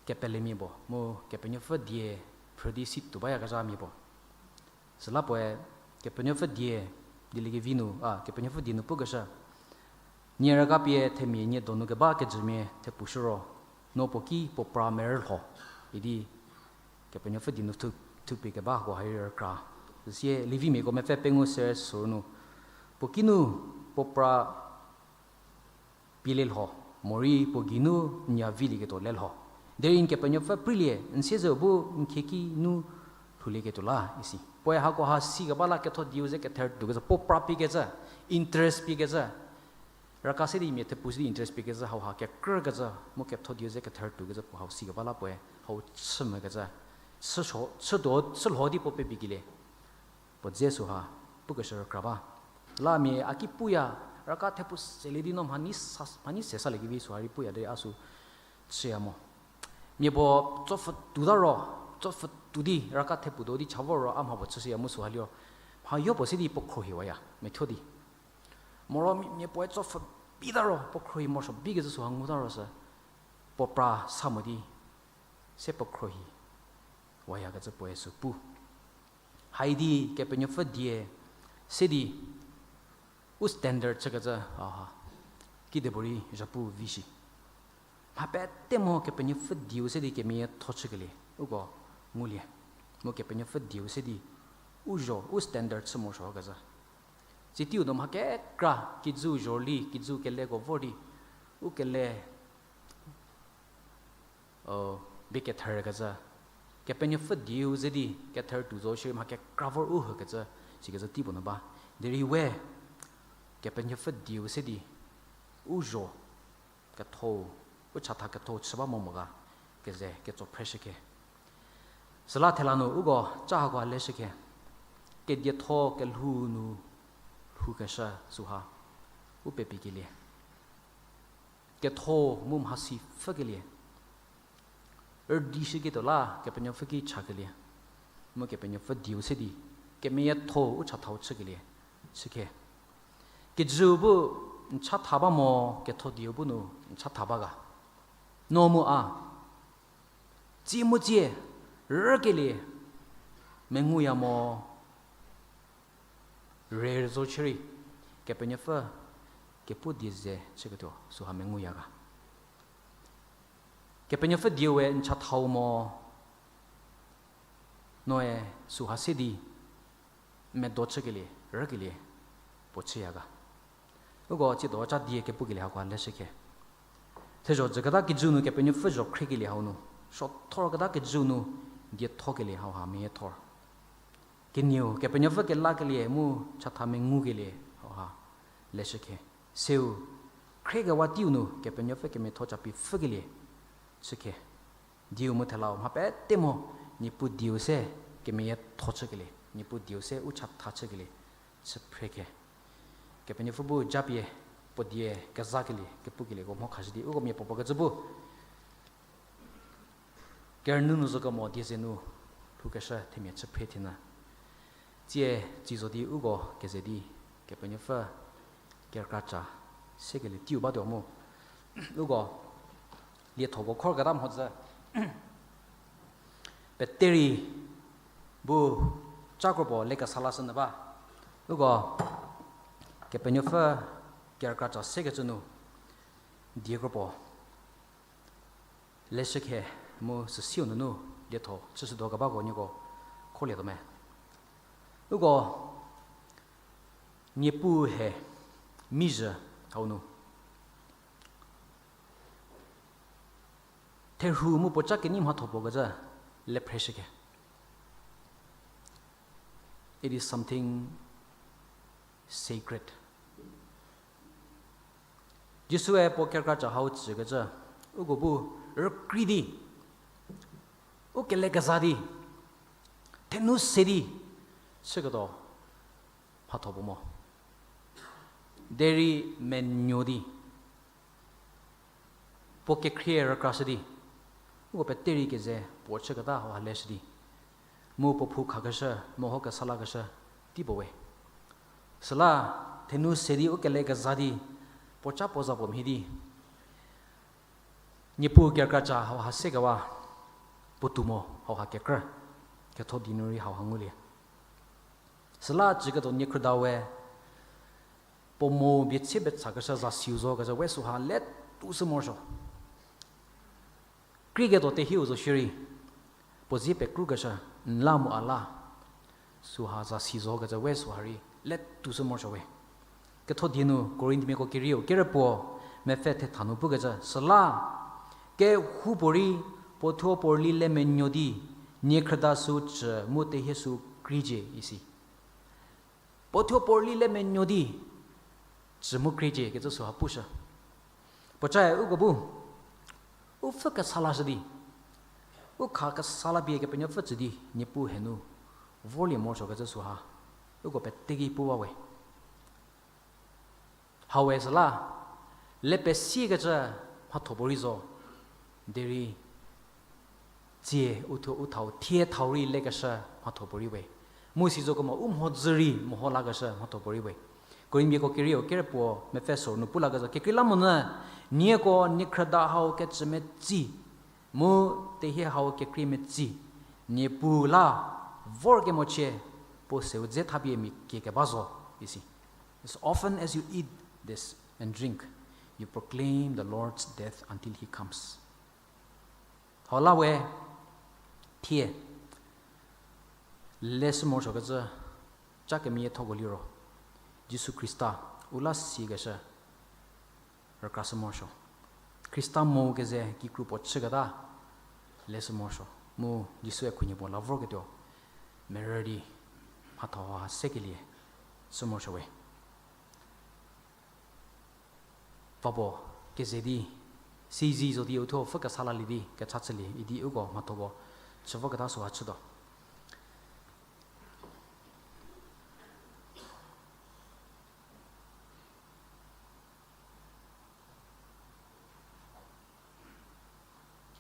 kepelemia puo, mu Kepenuopfü die phrü di si tuo bayakezhamia puo. Süla puoe Kepenuopfü die, dieliekevi nu, a, Kepenuopfü die nu pukeshü, nie raka pie themia nie donu keba kejümia thepu shü ro, no puo ki puo pra merülho, idi Kepenuopfü die nu thu, thupie keba hako hai rükra. Süsie Levimiako mepfü pengou se suru nu, puo kinu puo pra pie lelho, morei puo geinu n ya vilieketuo lelho. Derei n Kepenuopfü preilie, n siezeu bu n khieki nu lhoulieketuo la, isi. Puoe hakoha sikeba la ketho dieu ze kethertuo kecü puo pra piekecü, interest piekecü. Raka se di mia thepu se di interest piekecü hauha kekrükecü, mu ketho dieu ze kethertuo kecü puo hau sikeba la puoe, hau chü mokecü, chü, chütuo, chülho di puo pepikelie. Puo dze süha, pukeshü rükra ba. La mia a ki puya, raka thepu selie di no mhanei sa, mhanei se saliekevi süha rei puya derei a sü chüya mo. Mia puo tsopfhü tuota ro, tsopfhü tuo di raka thepu do di cha vor ro a mha puo chüshüya mu süha liro, mha yo puo se di puo khrohiwaya, methuo di. Moro mia, mia puoe tsopfhü bita ro, puo khrohi morosuo bikecü süha nguta ro sü, puo pra sa mo di, se puo khrohi wayakecü puoe sü pu. Haidi Kepenuopfü die se di u standard chükecü, aha, kidepuorei zhapu vi shi. Mha pete mo Kepenuopfü dieu se di kemeyietho chükelie, uko ngulie. Mu Kepenuopfü dieu se di u zho, u standard chü morosuokecü. Tsitiu nu mha kekra, kijüu zhorli, kijüu keleko vor di, u kele, o, bie ketherkecü. Kepenuopfü dieu ze di kether tuo zo shierei mha kekra vor u hükecü, sikecü tei puo nu ba. Derei we, Kepenuopfü dieu se di, u zho, ketho, u chatha ketho chü ba mo mo ga, keze ketso phreshükhe. Süla thela nu uko ca hako leshükhe. Kedietho kelhou nu lhoukeshü süha, u pepikelie. Ketho mu mhasi pfhükelie. Rüdishüketuo la Kepenuopfü ki chakelie. Mu Kepenuopfü dieu se di, kemeyietho u chathau chükelie, chükhe. Kijüu bu n chatha ba mo, ketho dieu bu nu n chatha ba ga. No mu a, tsie mu tsie, rükelie, menguya mo, re zo chierei, Kepenuopfü, kepu die ze chüketuo, süha menguya ga. Kepenuopfü dieu we n chathau mo, noe süha se di, medo chükelie, rükelie, puo chüya ga. Uko tsiedo ca die kepukelie hako leshükhe. Thezho jüketa kijü nu Kepenuopfü zho khriekelie hau nu, suothor keta kijü nu diethokelie hauha meyiethor. Kenieu, Kepenuopfü kelakelie mu chatha mengukelie hauha leshükhe. Seu, khriekewa teiu nu Kepenuopfü kemiatho capi pfhükelie chükhe. Dieu mu thelau mha pete mo, Niepuu dieu se kemeyietho chükelie, Niepuu dieu se u chatha chükelie, chü phrekhe. Kepenuopfü bu japie, puo die kezakelie, kepukelieko mho khashü di, uko mia puopuo kecü bu. Kerünyü nu zo kemo die ze nu, lhoukeshü themia chü phre thienyü. Tsie, tsie zo di uko keze di, Kepenuopfü, kerükraca, sekelie teiu batuo mu. Uko, liethoko khorketa mhodzü. Peteri bu ca kropuo lekesa lashünyü ba. Uko Kepenuopfü kerükraca sekecü nu die kropuo leshükhe mu süsiu nunu lietho chüshütuo kebako nieko kholietuo me. Uko Niepuu he mizhü hau nu therhu mu puoca kenyi mhatho puo kecü le phreshükhe. It is something sacred. Jisue puo kerükraca hau tsükecü, uko bu rükrei di, u kelekeza di, thenu se di, chüketuo mhatho puo mo. Derei menuo di, puo kekhrie rükrashü di, uko peterei keze puo chüketa hauha leshü di, mu puo phou khakeshü, meho kesa lakeshü tei puo we. Süla thenu se di u kelekeza di, puoca puo za puo mhie di, Niepuu kerükraca hauha sekewa, puotou mo hauha kekrü, ketho di nu rei hauha ngulie. Süla cüketuo niekhrüda we, puo mo bie tsie bethakeshü zasiu zo kecü we süha letushü morosuo. Krieketuo tehieu zo shierei, puo zie pekrukeshü, n la mu a la, süha zasi zo kecü we süha rei letushü morosuo we. Ketho die nu Korinthmiako kerieu kerüpuo mepfü thetha nu pukecü, süla kehoupuorei puo thuo puo rüli le menuo di, niekhrüda sü cü mu tehie sü kriecie isi. Puo thuo puo rüli le menuo di, cü mu kriecie kecü süha pushü. Puocae uko bu, u pfü kesa lashü di, u kha kesa la pie Kepenuopfü tsü di Niepuu henu vorlie morosuo kecü süha, uko peteki pu ba we. Hawe süla, le pesiekecü mhatho puorei zo, derei tsie uthuo u thau thie thau rei lekeshü mhatho puorei we. Mu si zo kemo u mhodzü rei meho lakeshü mhatho puorei we. Korinthmiako kerieu kerüpuo mepfü sor nu pu lakecü, kekreilamonyü, nieko niekhrüda hau kecü metsi, mu tehie hau kekrei metsi, Niepuu la vorkemochie, puo seu dze thapie mia kie keba zo, isi. As often as you eat this and drink, you proclaim the Lord's death until he comes. Hau la we, thie, leshü morosuo kecü, ca kemiathoko liro, Jisu Khrista, u la siakeshü, rükrashü morosuo. Khrista mo keze kikru puo chüketa, leshü morosuo. Mu Jisue khunhie puo la vorketuo, merü di, mhatho ha sekelie, shü morosuo we. Vapuo, keze di, sizi zo di uthuo pfü kesa lalie di kecha chülie idi uko mhathoko chü voketa süha chütuo.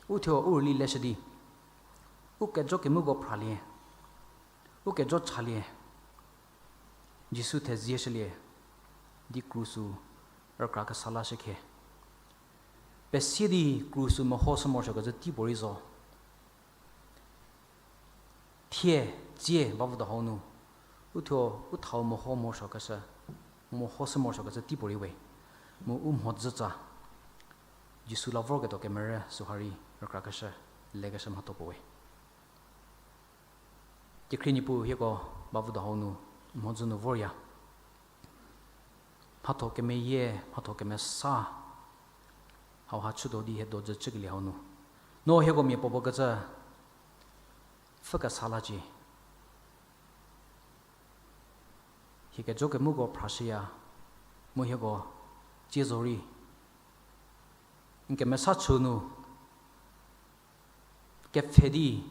Uthuo u rüli leshü di, u kejo kemuko phralie, u kejo chalie, Jisu thezieshülie, di kru sü rükra kesa lashükhe. Pesie di kru sü mehoshü morosuokecü teipuorei zo. Thie, tsie, bavüdo hau nu, uthuo, u thau meho morosuokeshü, mehoshü morosuokecü teipuorei we, mu u mhodzütsa, Jisu la vorketuo kemerü süha rei rükrakeshü, lekeshü mhatho puo we. Kekhrie Niepuu hieko bavüdo hau nu, mhodzü nu vorya. Mhatho kemeyie, mhatho kemesa, hauha chütuo di hie dojü chükelie hau nu, no hieko mia puopuo kecü pfhü kesa lacie. Hie kejo kemuko phrashüya, mu hieko tsie zorei n kemesa chü nu kepfhe di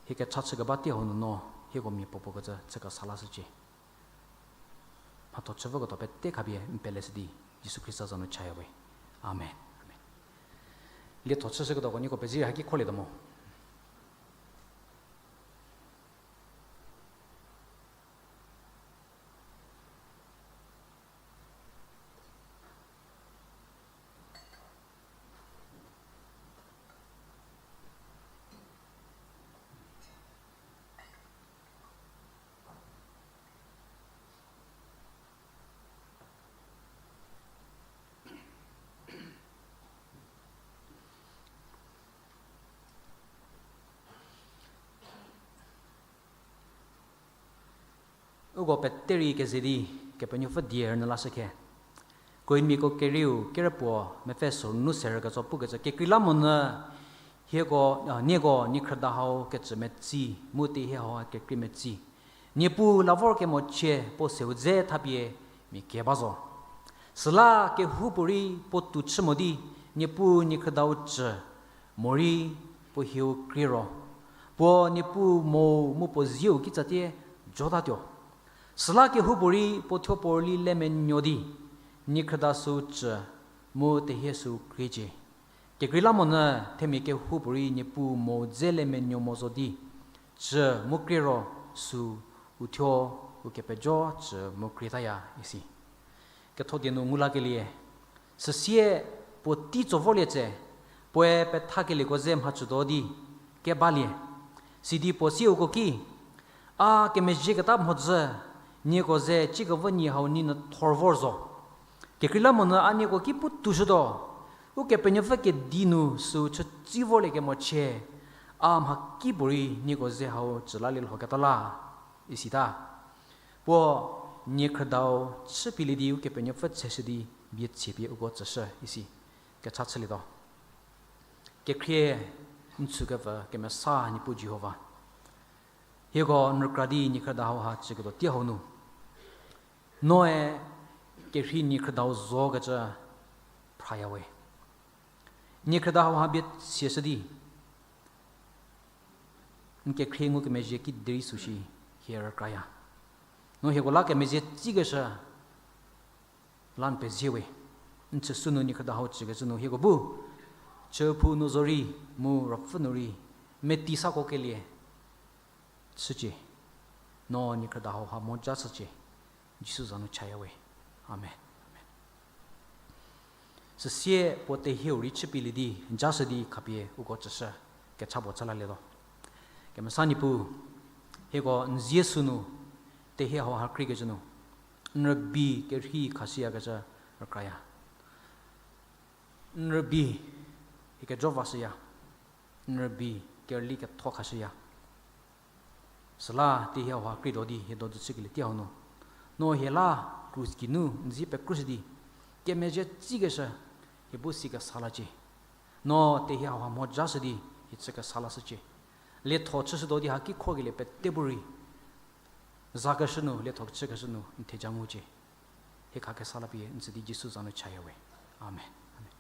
hie kecha chü keba tei hau nu no hieko mia puopuo kecü chü kesa lashücie. Mhatho chüpfü ketho pete khapie n peleshü di Jisu Khrista za nu chaya we. Amen. Amen. Lietho chüshüketuoko nieko pezie haki kholietuo mo. Uko pete rei keze di Kepenuopfü die rünyü lashü khe. Korinmiako kerieu kerüpuo mepfü sorü nu serü ketso pukecü, kekreilamonyü hieko, a, nieko niekhrüda hau kecü metsi, mu tehie hau kekrei metsi. Niepuu la vorkemochie puo seu dze thapie mia kie ba zo. Süla kehoupuorei puo tou chü mo di, Niepuu niekhrüdau cü, morei puo hieu krie ro, puo Niepuu mo mu puo zieu kitsatie jotatuo. Süla kehoupuorei puo thuo puo rüli le menuo di, niekhrüda süu cü mu tehie süu kriecie. Kekreilamonyü themia kehoupuorei Niepuu mo dze le menuo mo zo di, cü mu krie ro süu u thuo u kepejo cü mu krietaya isi. Ketho die nu ngu lakelie, süsie puo tei tso vorlie tse, puoe pethakelieko ze mhacütuo di kebalie. Sidi puo sieuko ki, a kemezhieketa mhodzü, nieko ze cikevo nyi hau nyi nyü thor vor zo. Kekreilamonyü a nieko ki pu toushütuo, Ukepenuopfü kedi nu süu chütsi vorliekemochie, a mhakipuorei nieko ze hau cü lalie lhoketa la, isita. Puo niekhrüdau chüpielie di Ukepenuopfü tseshü di bie tsiepie uko tsüshü isi. Kecha chülietuo. Kekhrie n tsükepfü kemesa Niepuu Jihova, hieko n rükra di niekhrüda hauha chüketuo tei hau nu, noe kerhei niekhrüdau zokecü phraya we. Niekhrüda hauha bie tsieshü di n kekhrie ngukemezhie kiderei süu shi hie rükraya. No hieko la kemezhie tsikeshü la n pezie we. N chüsü nu niekhrüda hau chükecü nu hieko bu chüphou nu zorei mu ruopfü nu rei meti sako kelie chücie. No niekhrüda hauha mhodzü shücie. Jisu za nu chaya we. Amen. Amen. Süsie puo tehieu rei chüpielie di jashü di khapie uko tsüshü, kecha puo chü lalietuo. Kemesa Niepuu, hieko n zie sünu tehie hauha kriekecü nu n rübei kerhei khashüyakecü rükraya. N rübei hie kejo vashüya. N rübei kerüli ketho khashüya. Süla tehie hauha krietuo di hie dojü chükelie tei hau nu, no hie la krus geinu n zie pekrushü di kemezhie tsikeshü hie bu si kesa lacie. No tehie hauha mhodzü shü di hie chü kesa lashücie. Lietho chüshütuo di haki khokelie pete bu rei zakeshü nu, lietho chükeshü nu n theja ngucie. Hie khakesa lapie n tsü di Jisu za nu chaya we. Amen. Amen.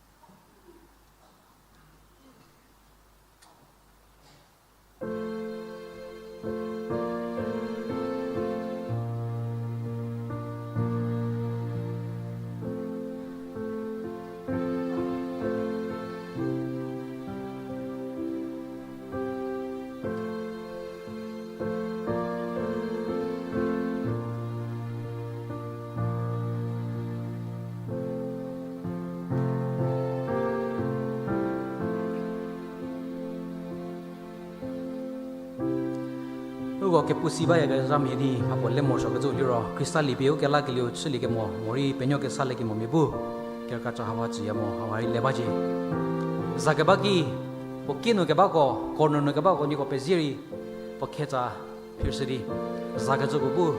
Uko kepu si bayakezhamia di mhapuo le morosuokecü liro Khrista liepie ukelakelieu chüliekemo morei penuo kesa liekemomia bu kerüka cha hauha tsüya mo hauha rei le bacie. Za keba ki, puo ki nu kebako, corner nu kebako nieko pezie rei puo khetsa phirshü di, zakecüko bu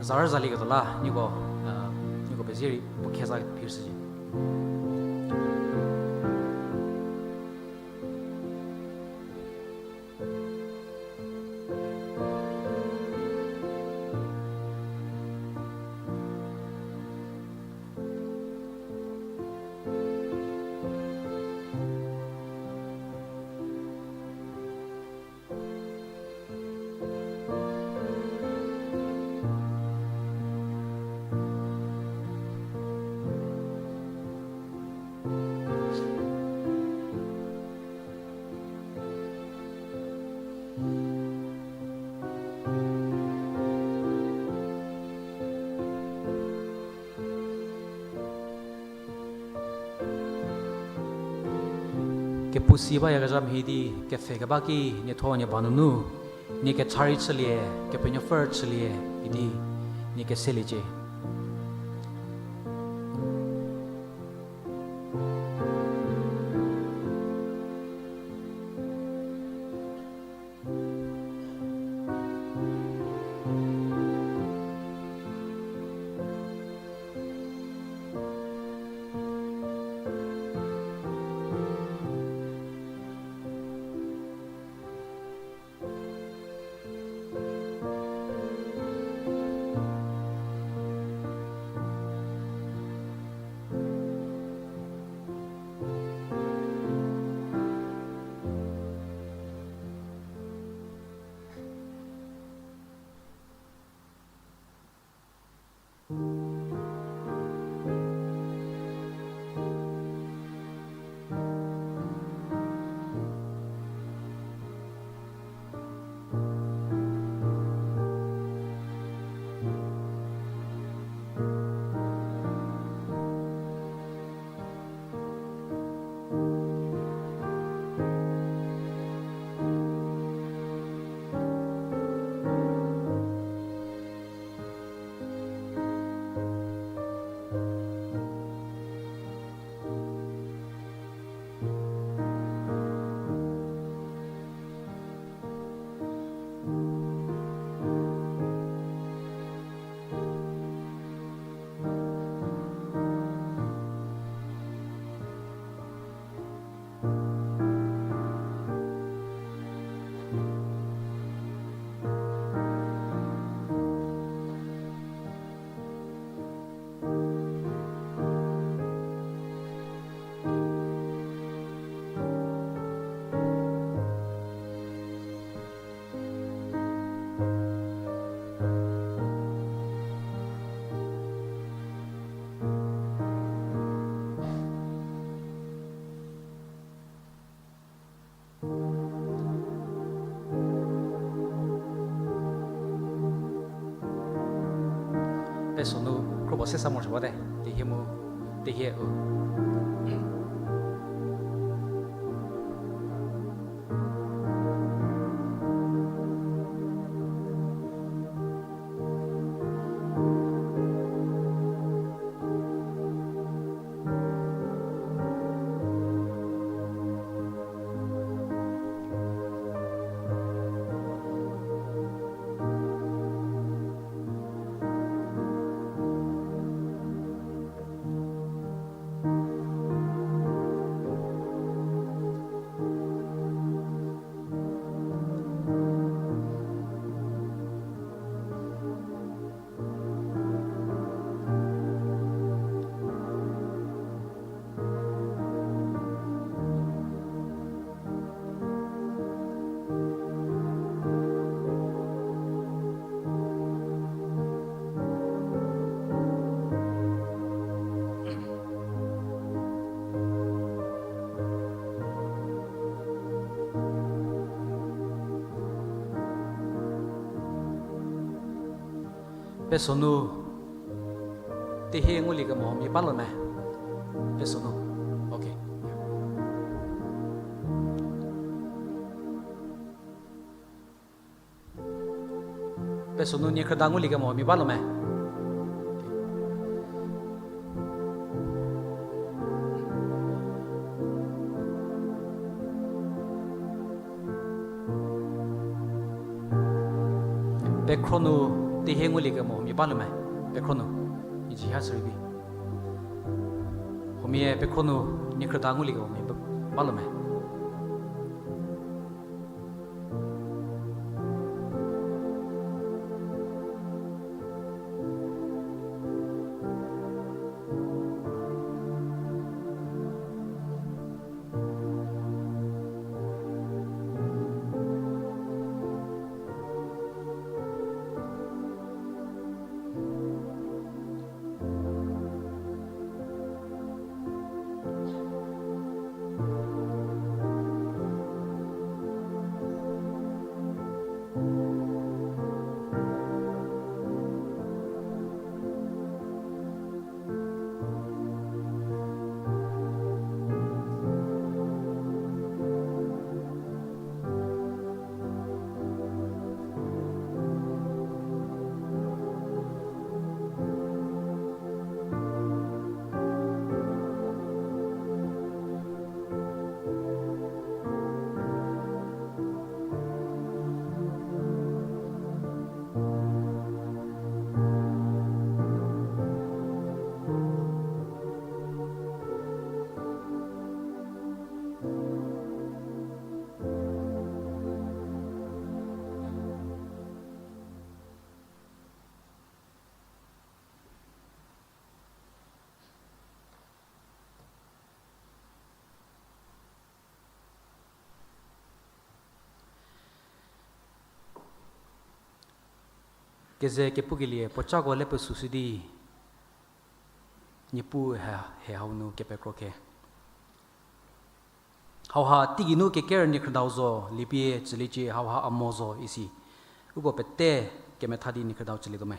za rüzalieketuo la nieko, nieko pezie rei puo khetsa phirshücie. Kepu si bayakezha mhie di kepfhe keba ki nietho nie ba nunu, nie kecha rei chülie, Kepenuopfü rei chülie idi nie keseliecie. Pesonu, kropuo se sa morosuo bate, tehie mu, tehie u. Pesonu, tehie ngulie kemo mia ba lo me? Pesonu. Okay. Pesonu nie khrüda ngulie kemo mia ba lo me? Pekhro nu, tehie ngulie kemo mia ba lo me? Pekhro nu. Iji ha sürei bi. Mia pekhro nu niekhrüda ngulieketuo mia ba lo me. Keze kepukelie puocako le pesüshü di, Niepuu he, he hau nu kepekro khe. Hauha teigei nu keker niekhrüdau zo, liepie tsüliecie hauha a mo zo isi. Uko pete kemetha di niekhrüdau tsülietuo me.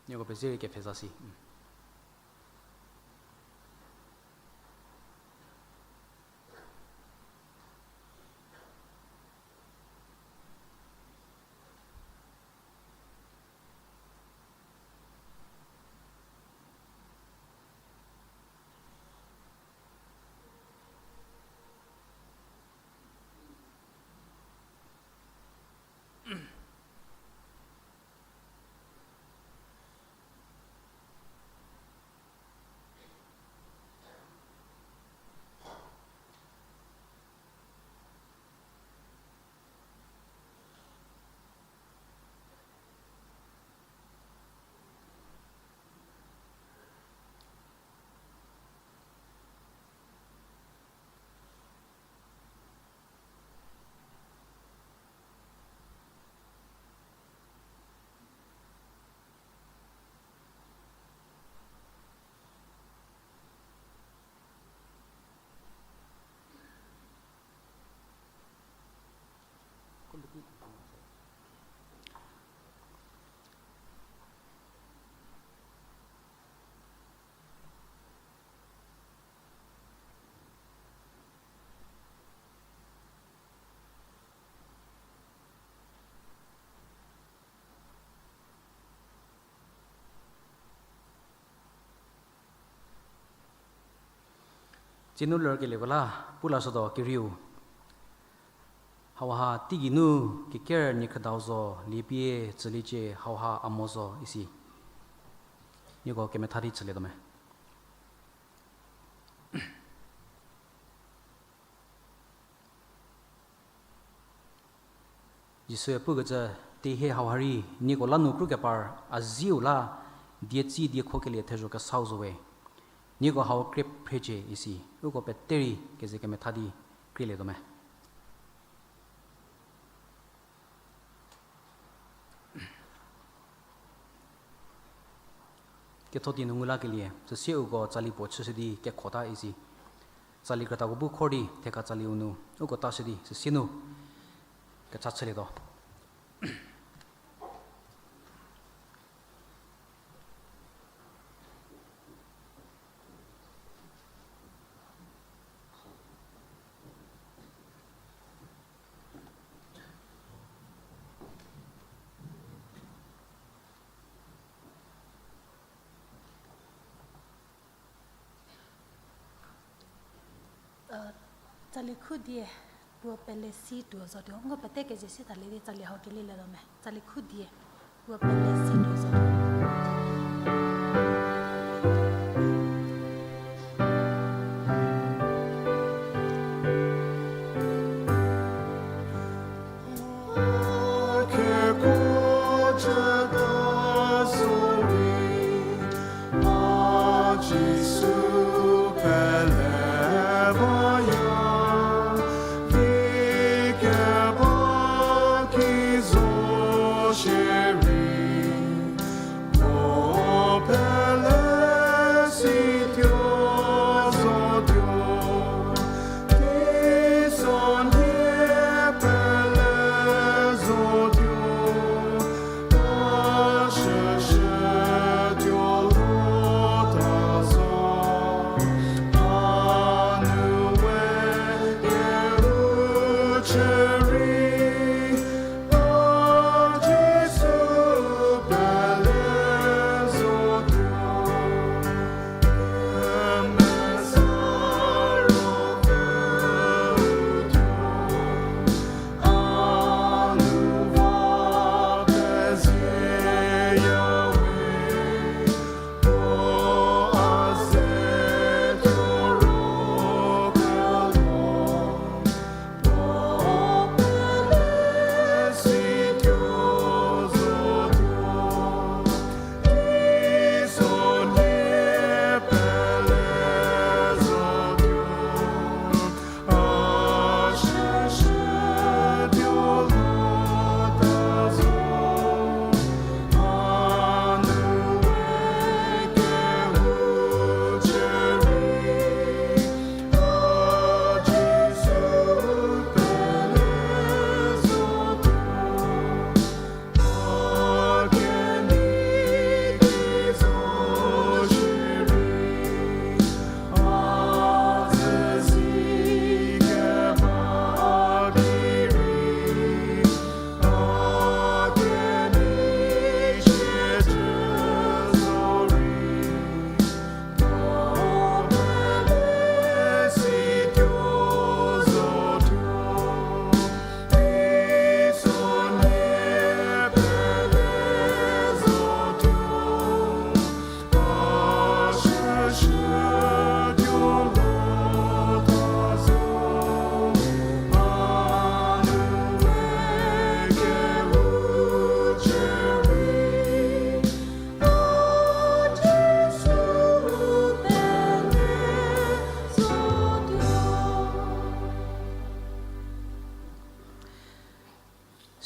Nieko pezie rei kepfheza si. Tsienu lerkelieko la, pu lashütuo kerieu. Hauha teigei nu keker niekhrüdau zo, liepie tsüliecie hauha a mo zo isi. Nieko kemetha di tsülietuo me. Jisue pukecü, tehie hauha rei nieko la nu krukepar a zieu la, dietsi diekhokelie thezho kesau zo we. Nieko hau krie phrecie isi, uko pete rei keze kemetha di krielietuo me. Ketho di nu ngu lakelie, süsie uko tsali puo chüshü di kekhota isi. Tsali krütako bu khor di theka tsaliu nu uko tashü di süsie nu kecha chülietuo. Tsali khu die, puo pele si tuo zotuo. Nko pete keze si thalie di tsali hau kelielietuo me. Tsali khu die, puo pele si tuo zotuo.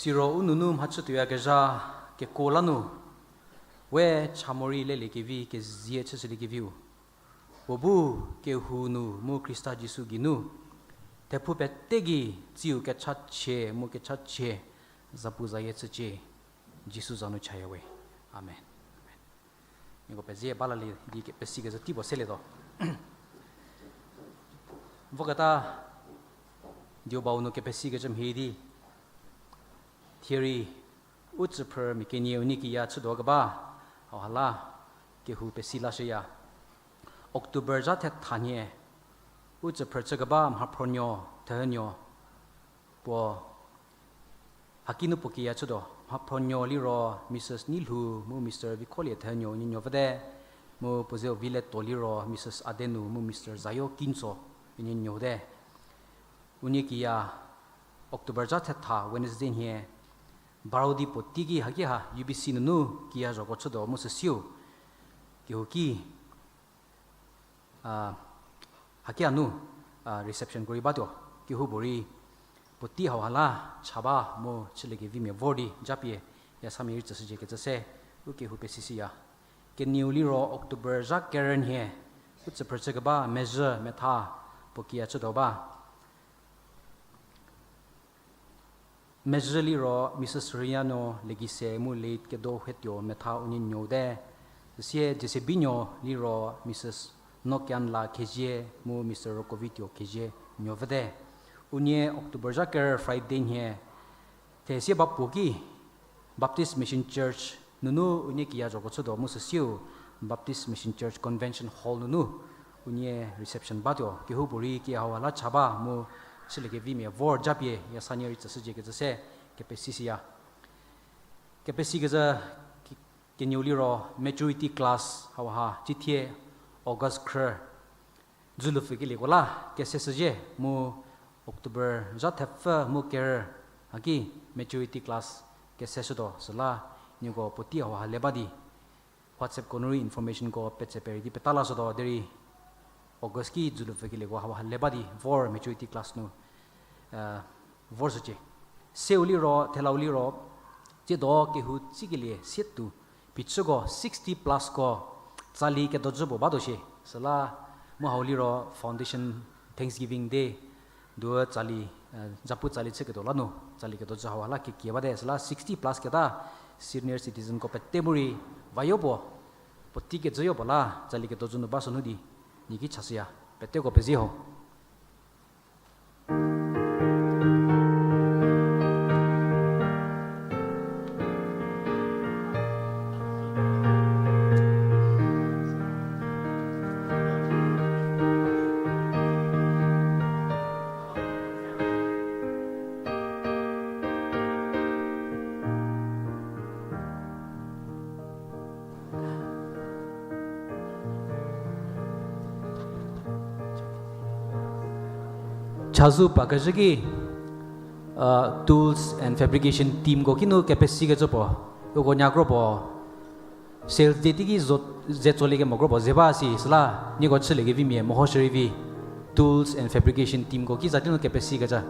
Siro u nunu mhachü tuoyakezha kekuo la nu, we cha morei leliekevi kezie chüshüliekeviu, puo bu kehou nu mu Khrista Jisu geinu, thephou pete gei tsiu kechachie mu kechachie, zapuzayie chücie, Jisu za nu chaya we. Amen. Nieko pezie balalie di ke- pesikecü tei puo selietuo. Voketa dieu bau nu kepesikecü mhie di, thie rei u tsüphrü mia kenie unie kiya chütuo keba, hauha la kehou pesi lashüya. October zha thetha nhie u tsüphrü chükeba mhaphronuo thenuo puo haki nu puo kiya chütuo. Mhaphronuo liro Mrs Neilhou mu Mr Vikholie thenuo unie nuo vüte, mu puo zeu Viletuo liro Mrs Adenu mu Mr Zayo Kinso unie nuo te. Unie kiya October zha thetha Wednesday nhie, barodi puotei ki haki ha U B C nunu kiya zhoko chütuo mu süsiu kehouki, a, haki a nu, a, reception ko rei batuo. Kehoupuorei puotei hauha la cha ba mu chüliekevimia vor di japie yasamia rei tsüshücie kecü se u kehou pesishüya. Kenieu liro October zha kerü nhie u tsüphrü chükeba mezhü metha Okia chütuo ba. Mezhü liro Mrs Riano Legise mu late Kedo Hwetuo metha unie nuou te. Süsie Jesebinuo liro Mrs Nokianla Khezie mu Mr Rokovituo Khezie nuou vüte. Unie October zha ker Friday nhie thesie ba puo ki Baptist Mission Church nunu unie kiya zhoko chütuo mu süsiu Baptist Mission Church Convention Hall nunu unie reception batuo. Kehoupuorei ki hauha la cha ba mu chüliekevimia vor japie ya sanie rei tsüshücie kecü se kepesishüya. Kepesikecü ki- kenieu liro maturity class hauha cithie August khrü dzülupfü kelieko la keseshüzhie mu October zha thepfü mu kerü haki maturity class keseshütuo süla nieko puotei hauha le ba di WhatsApp ko nu rei informationko petse peri di peta lashütuo derei August ki dzülupfü kelieko hauha le ba di vor maturity class nu vorzhücie. Seu liro thelau liro tsiedo kehou tsikelie sietuo phichüko sixty plusko tsali kedojü puo batuo shie. Süla mu hau liro foundation Thanksgiving Day du tsali, japu tsali chüketuo la nu tsali kedojü hauha la kekie bate süla sixty plus keta senior citizenko pete mu rei vayo puo puotei kejüyo puo la tsali kedojü nu ba sünu di nie ki chashüya. Peteko pezie ho. Chazou pakezhü ki, tools and fabrication teamko kinu kepesikecü puo, uko nyakro puo, sales day teiki zo, ze tsolie kemo kro puo ze ba si süla, nieko chüliekevimia mehoshürei vi, tools and fabrication teamko ki za tinu kepesikecü